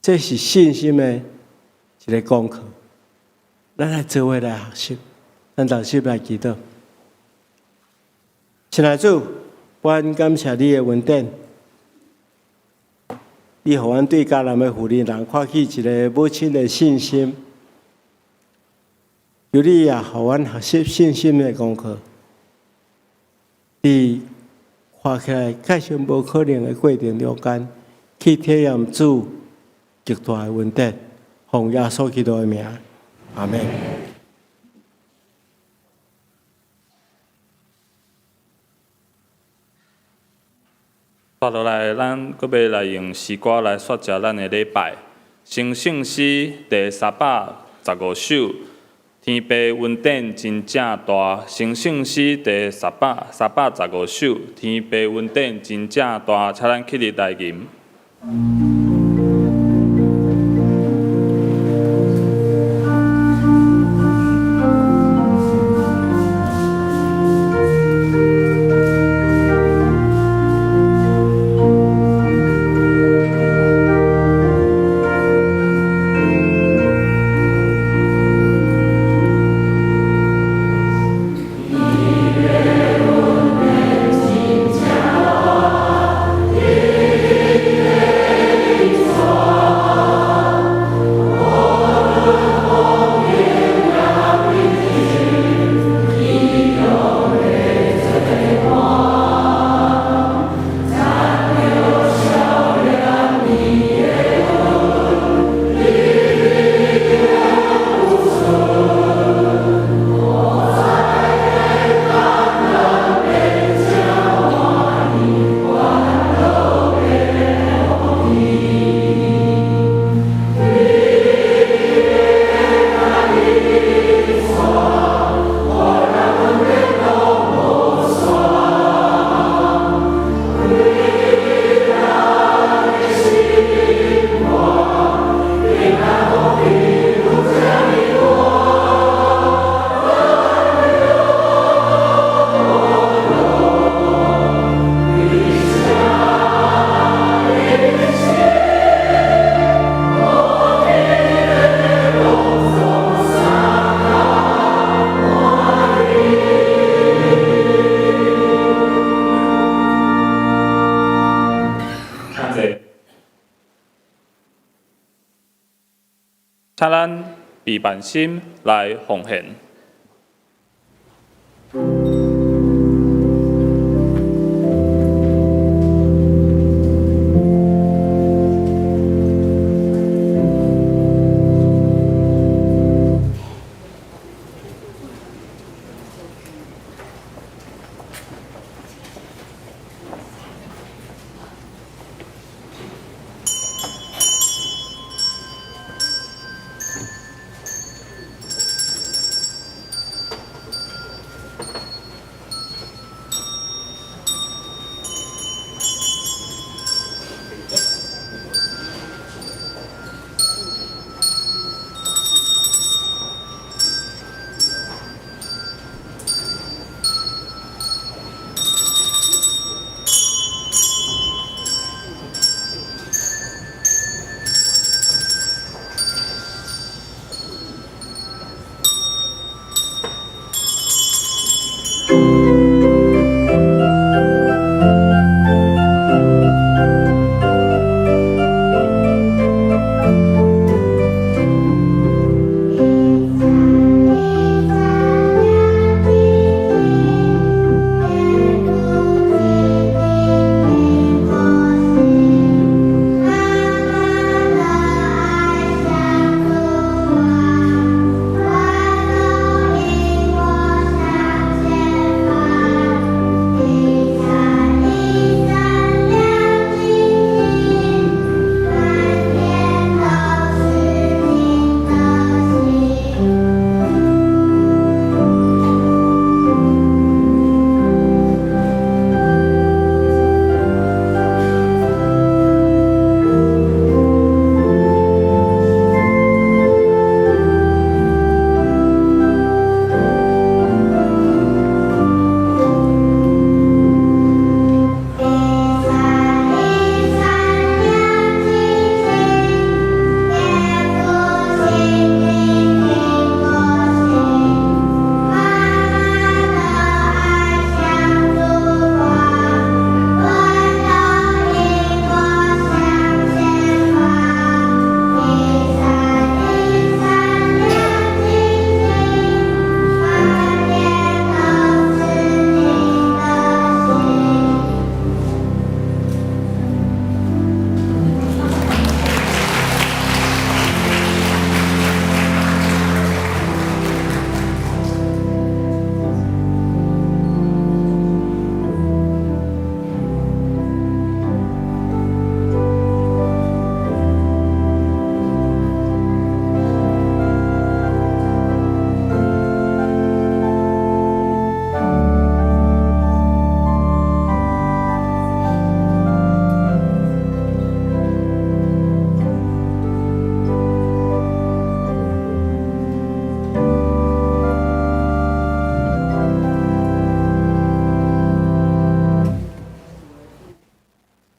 這是信心的一个功課。咱來做伙來學習，咱同心來祈禱。親愛主，阮感謝你的恩典，你予阮對迦南的婦人人看見一个母親的信心，求你也予阮學習信心的功課。佇看起來確實無可能的過程中間，去體驗主極大的恩典，奉耶穌基督的名，阿們。接落來，咱閣欲來用詩歌來煞結咱的禮拜。成聖詩第315首，天父恩典真正大。成聖詩第315首，天父恩典真正大，請咱起立來吟。請咱備辦心來奉獻。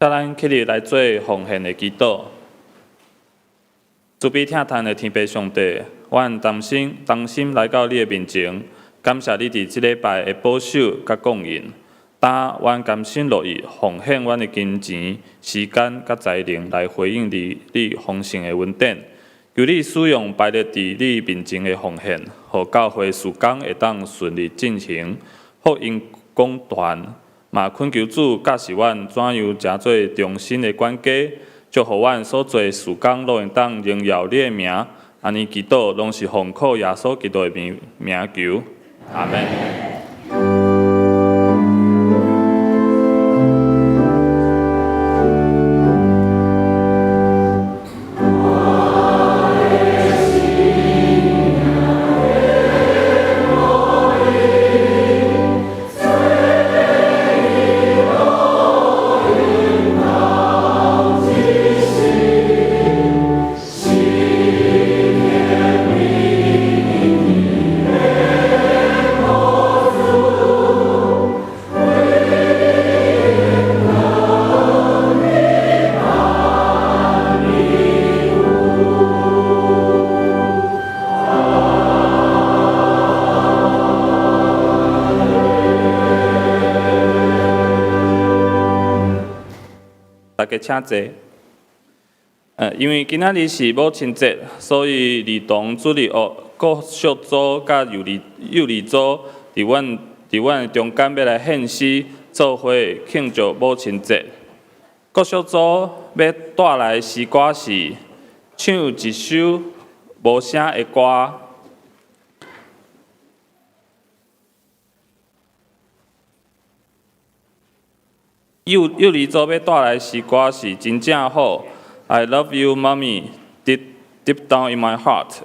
咱起立來做奉獻的祈禱。慈悲疼嘆的天父上帝，阮同心同心來到你的面前，感謝你佇這禮拜的保守佮供應。今阮甘心樂意奉獻阮的金錢、時間佮才能來回應你你豐盛的恩典。求你使用擺列佇你面前的奉獻，予教會事工會當順利進行，福音廣傳。嘛懇求主教示阮怎樣成做忠心的管家，祝福阮所做的事工攏會當榮耀你的名。按呢祈禱，攏是奉靠耶穌基督的名名求，阿們。大家請坐。因為今仔日是母親節，所以兒童主日學國小組佮幼兒幼兒組，佇阮中間欲來獻詩，做伙慶祝母親節。國小組欲帶來詩歌是唱一首無聲的歌。幼幼兒組欲帶來詩歌是真正好，I love you, mommy, deep deep down in my heart。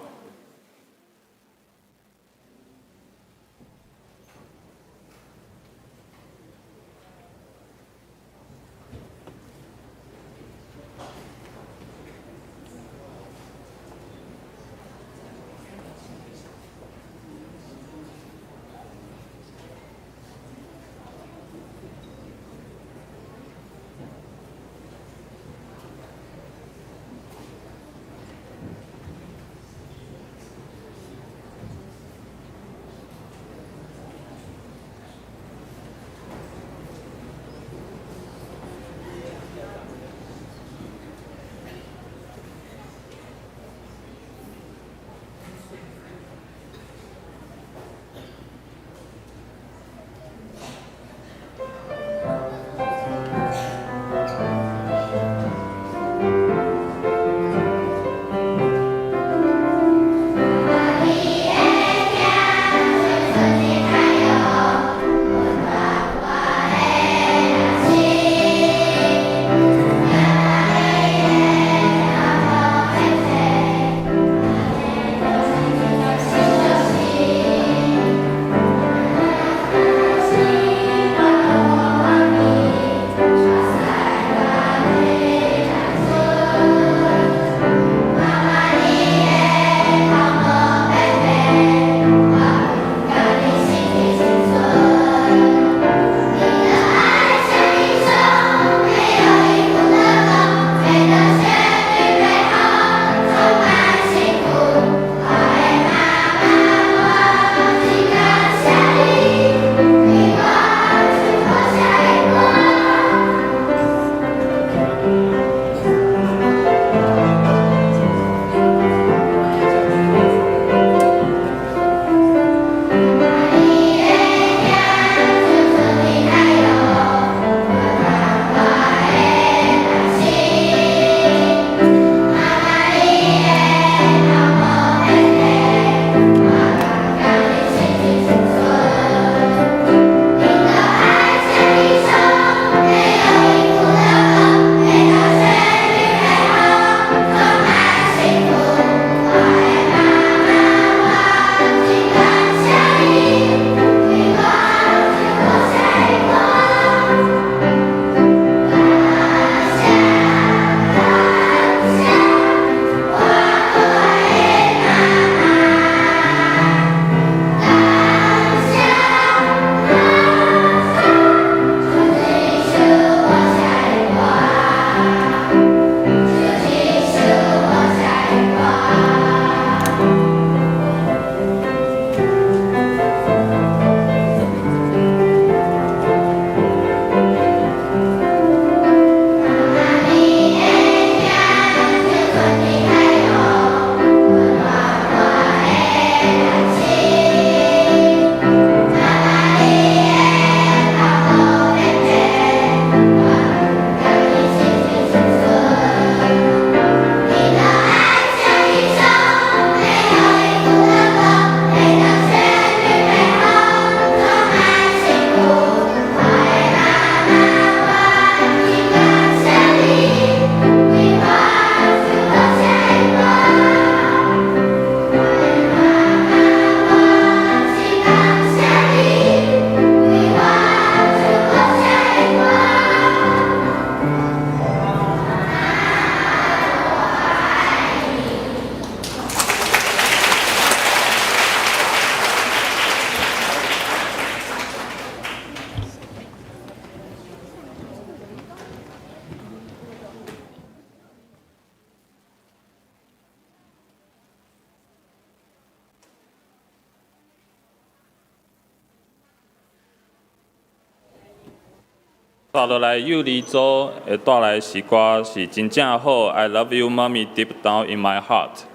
接落來幼兒組會帶來詩歌是真正好，I love you, mommy, deep down in my heart。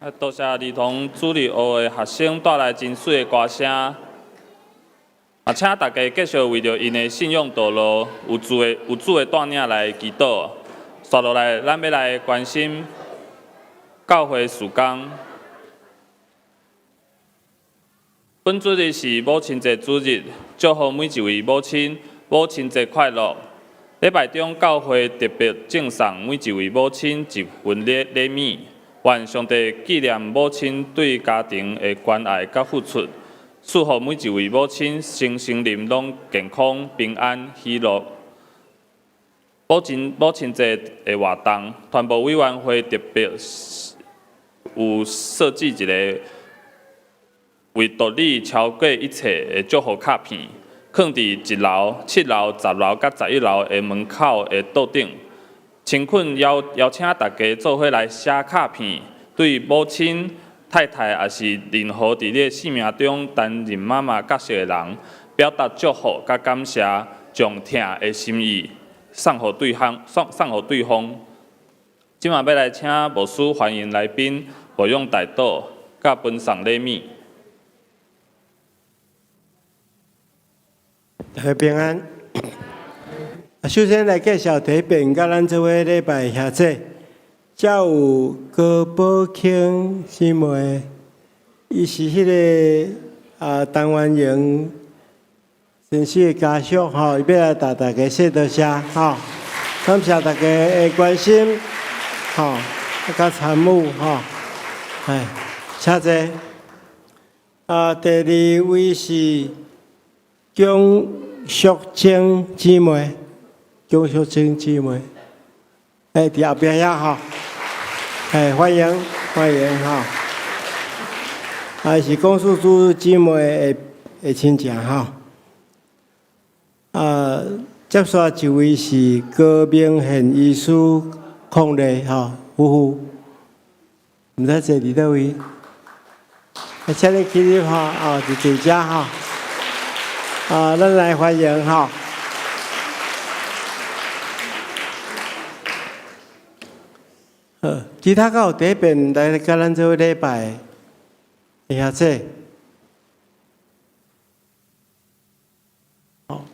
啊，多謝兒童主日學的學生帶來真媠的歌聲。啊，請大家繼續為著𪜶的信仰道路有主的帶領來祈禱。紲落來，咱欲來關心教會事工。本主日是母親節主日，祝福每一位母親母親節快樂。禮拜中教會特別贈送每一位母親一份禮物，願上帝紀念母親對家庭的關愛佮付出，賜予每一位母親身心靈攏健康、平安、喜樂。母親節的活動，團部委員會特別有設計一个為獨立超過一切的祝福卡片，囥佇一樓、七樓、10樓佮11樓的門口的桌頂。誠懇邀請大家做伙來寫卡片，對母親、太太，抑是任何佇你的生命中擔任媽媽角色的人，表達祝福佮感謝，將疼的心意送予對方，送予對方。這馬欲來請牧師歡迎來賓，牧養代禱，佮分送禮物。大家平安。首先來介紹第一遍，佮咱做伙禮拜兄姐，遮有高寶卿姊妹，伊是彼个陳元榮先生的家屬吼，伊欲來代大家說多謝吼，感謝大家的關心吼，佮參與吼，哎，請坐。第二位是蔣淑貞姊妹，蔣淑貞姊妹，欸，佇後壁遐吼，欸，歡迎歡迎吼，是龔素珠姊妹的親情吼。接紲一位是高明憲醫師鄺麗吼夫婦，毋知坐佇佗位？請你起立吼，哦，佇坐遮吼。咱來歡迎吼。好，其他閣有第一遍來佮咱做伙禮拜的兄姐。好，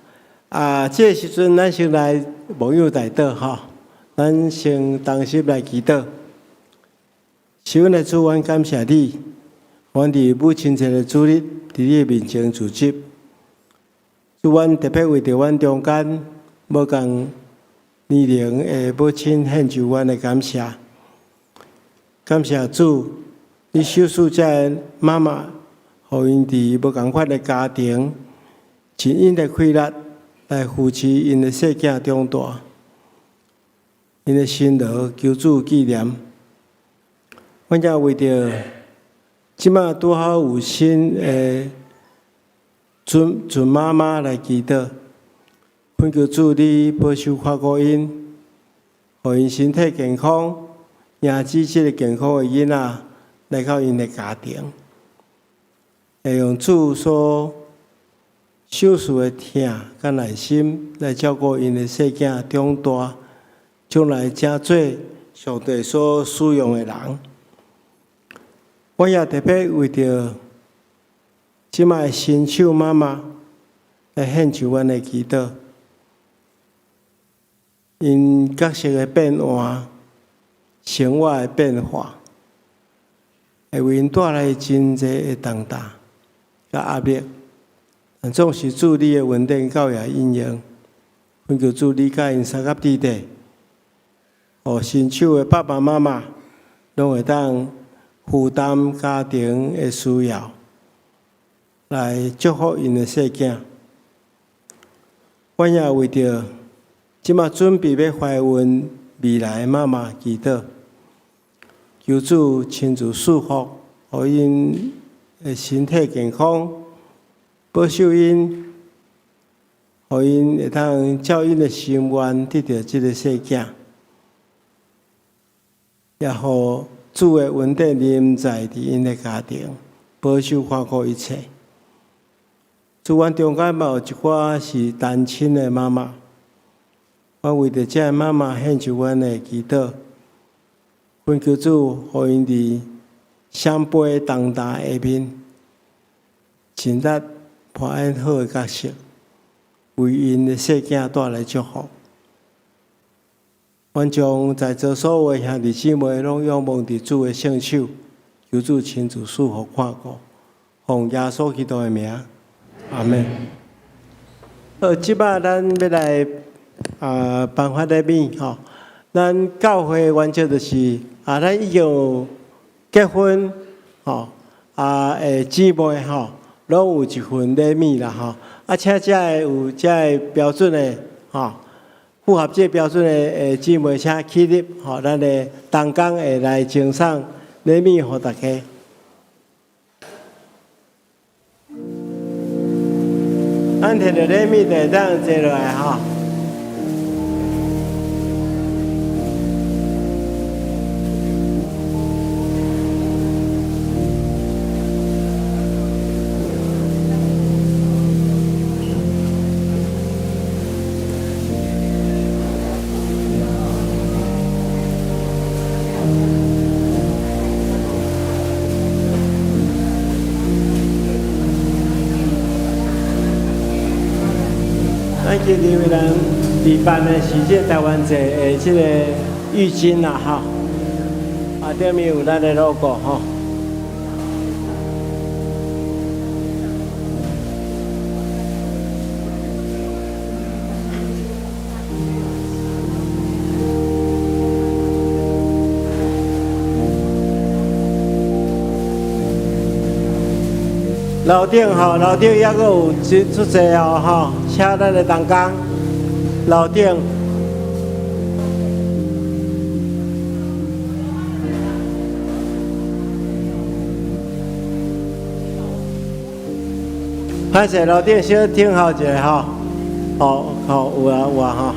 這个時陣咱先來牧養代禱吼，咱先同心來祈禱。是阮的主，阮感謝你，阮佇母親節的主日，佇你的面前聚集。主，阮特別為著阮中間無仝年齡的母親獻上阮的感謝。感謝主，你賞賜這个媽媽，予𪜶佇無仝款的家庭，盡𪜶的氣力來扶持𪜶的細囝長大，𪜶的辛勞，求主紀念。阮也為著這馬拄好有新的準媽媽來祈禱，懇求主你保守看顧𪜶，予𪜶身體健康，迎接這个健康的囡仔來到𪜶的家庭，會用主所賞賜的疼佮耐心來照顧𪜶的細囝長大，將來成做上帝所使用的人。我也特別為著這馬的新手媽媽來獻上阮的祈禱，𪜶角色的變換、生活的變化，會為𪜶帶來真濟的重擔佮壓力。但總是主你的恩典夠也應用，懇求主你佮𪜶相佮佇底，予新手的爸爸媽媽攏會當負擔家庭的需要，來祝福𪜶的細囝。阮也為著這馬準備欲懷孕未來的媽媽祈禱，求主親自賜福，予𪜶的身體健康，保守𪜶，予𪜶會當照𪜶的心願得著這个細囝，也予主的恩典臨在佇𪜶的家庭，保守看顧一切。主，阮中間嘛有一寡是單親的媽媽，我為著這个媽媽獻上阮的祈禱，懇求主予𪜶佇双杯重擔下面，盡力扮演好的角色，為𪜶的細囝帶來祝福。阮將在座所有的兄弟姊妹攏仰望佇主的聖手，求主親自賜福看顧，奉耶穌基督的名，阿們。好，這擺咱欲來頒發禮物吼。咱教會原則就是啊，咱已經有結婚吼的姊妹吼，攏有一份禮物啦吼。啊，請遮个有遮个標準的吼，符合這個標準的姊妹，請起立吼，咱的同工會來贈送禮物予大家。咱提著禮物就會當坐落來吼。咱今日為咱舉辦的是這個臺灣坐的這個浴巾啦，吼，啊頂面有咱的 logo 吼。樓頂吼，樓頂猶閣有真足濟哦吼，請咱的同工樓頂。歹勢，樓頂小等候一下吼，好，好，有啊有啊吼。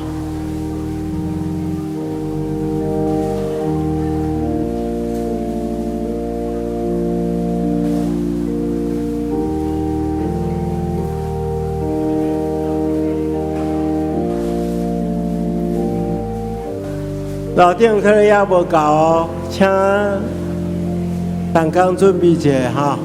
樓頂可能猶無夠哦，請同工準備一下吼。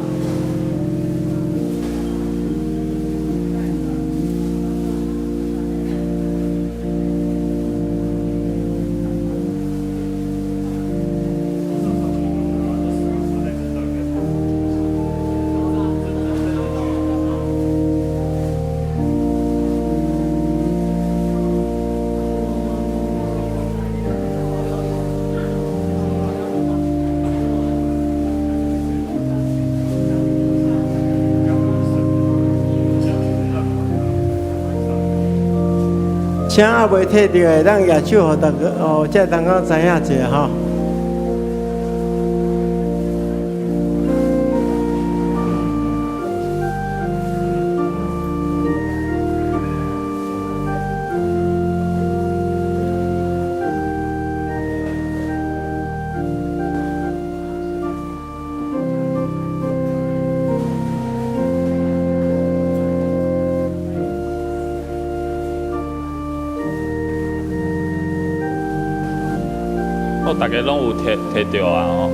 請猶未提著的，咱舉手，予大家哦，這同工知影一下吼。好，大家攏有提提著啊吼。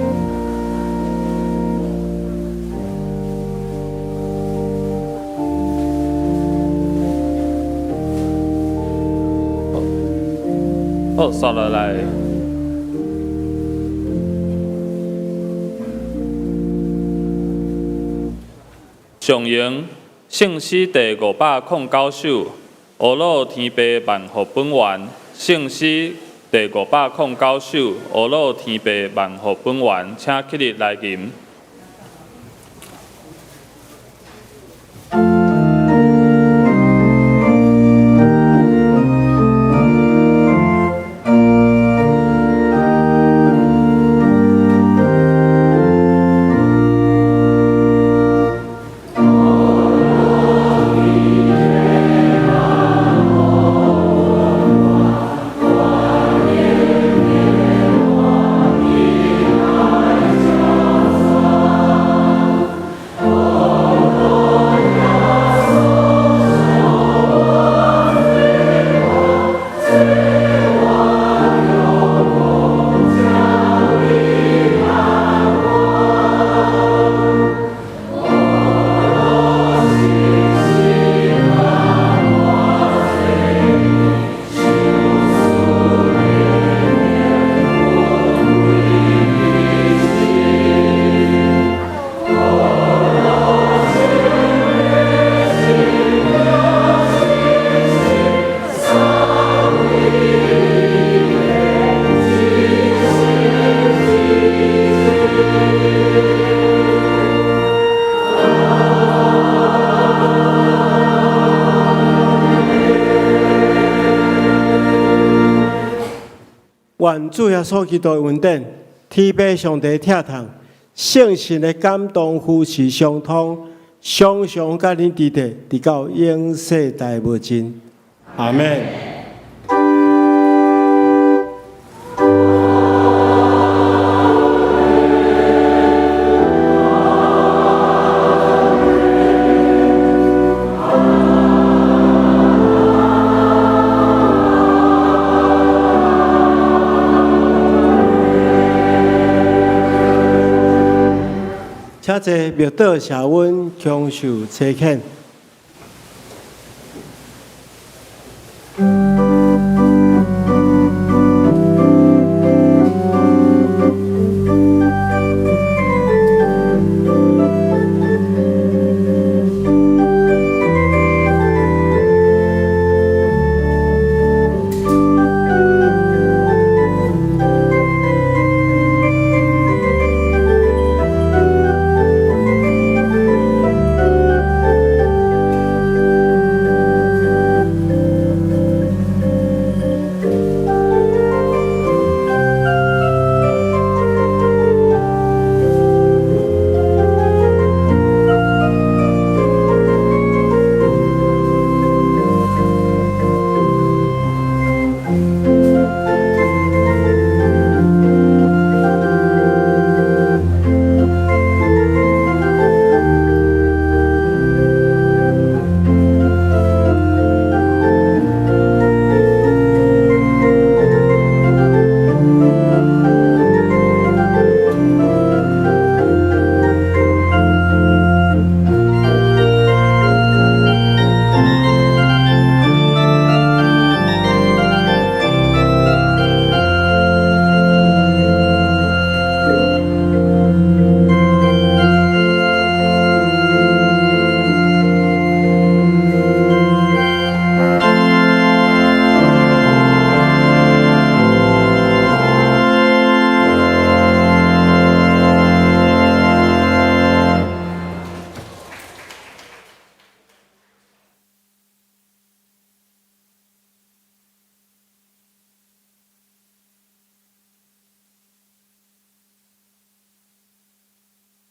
好，煞落來。上榮聖詩第509首，阿魯天父萬福本願。聖詩第509首，阿魯天父萬福本願，請起立來吟。願主耶穌基督的恩典，天父上帝疼痛，聖神的感動扶持相通，常常佮恁佇佇，直到永世代無盡。阿們。請坐默禱，謝阮享受差遣。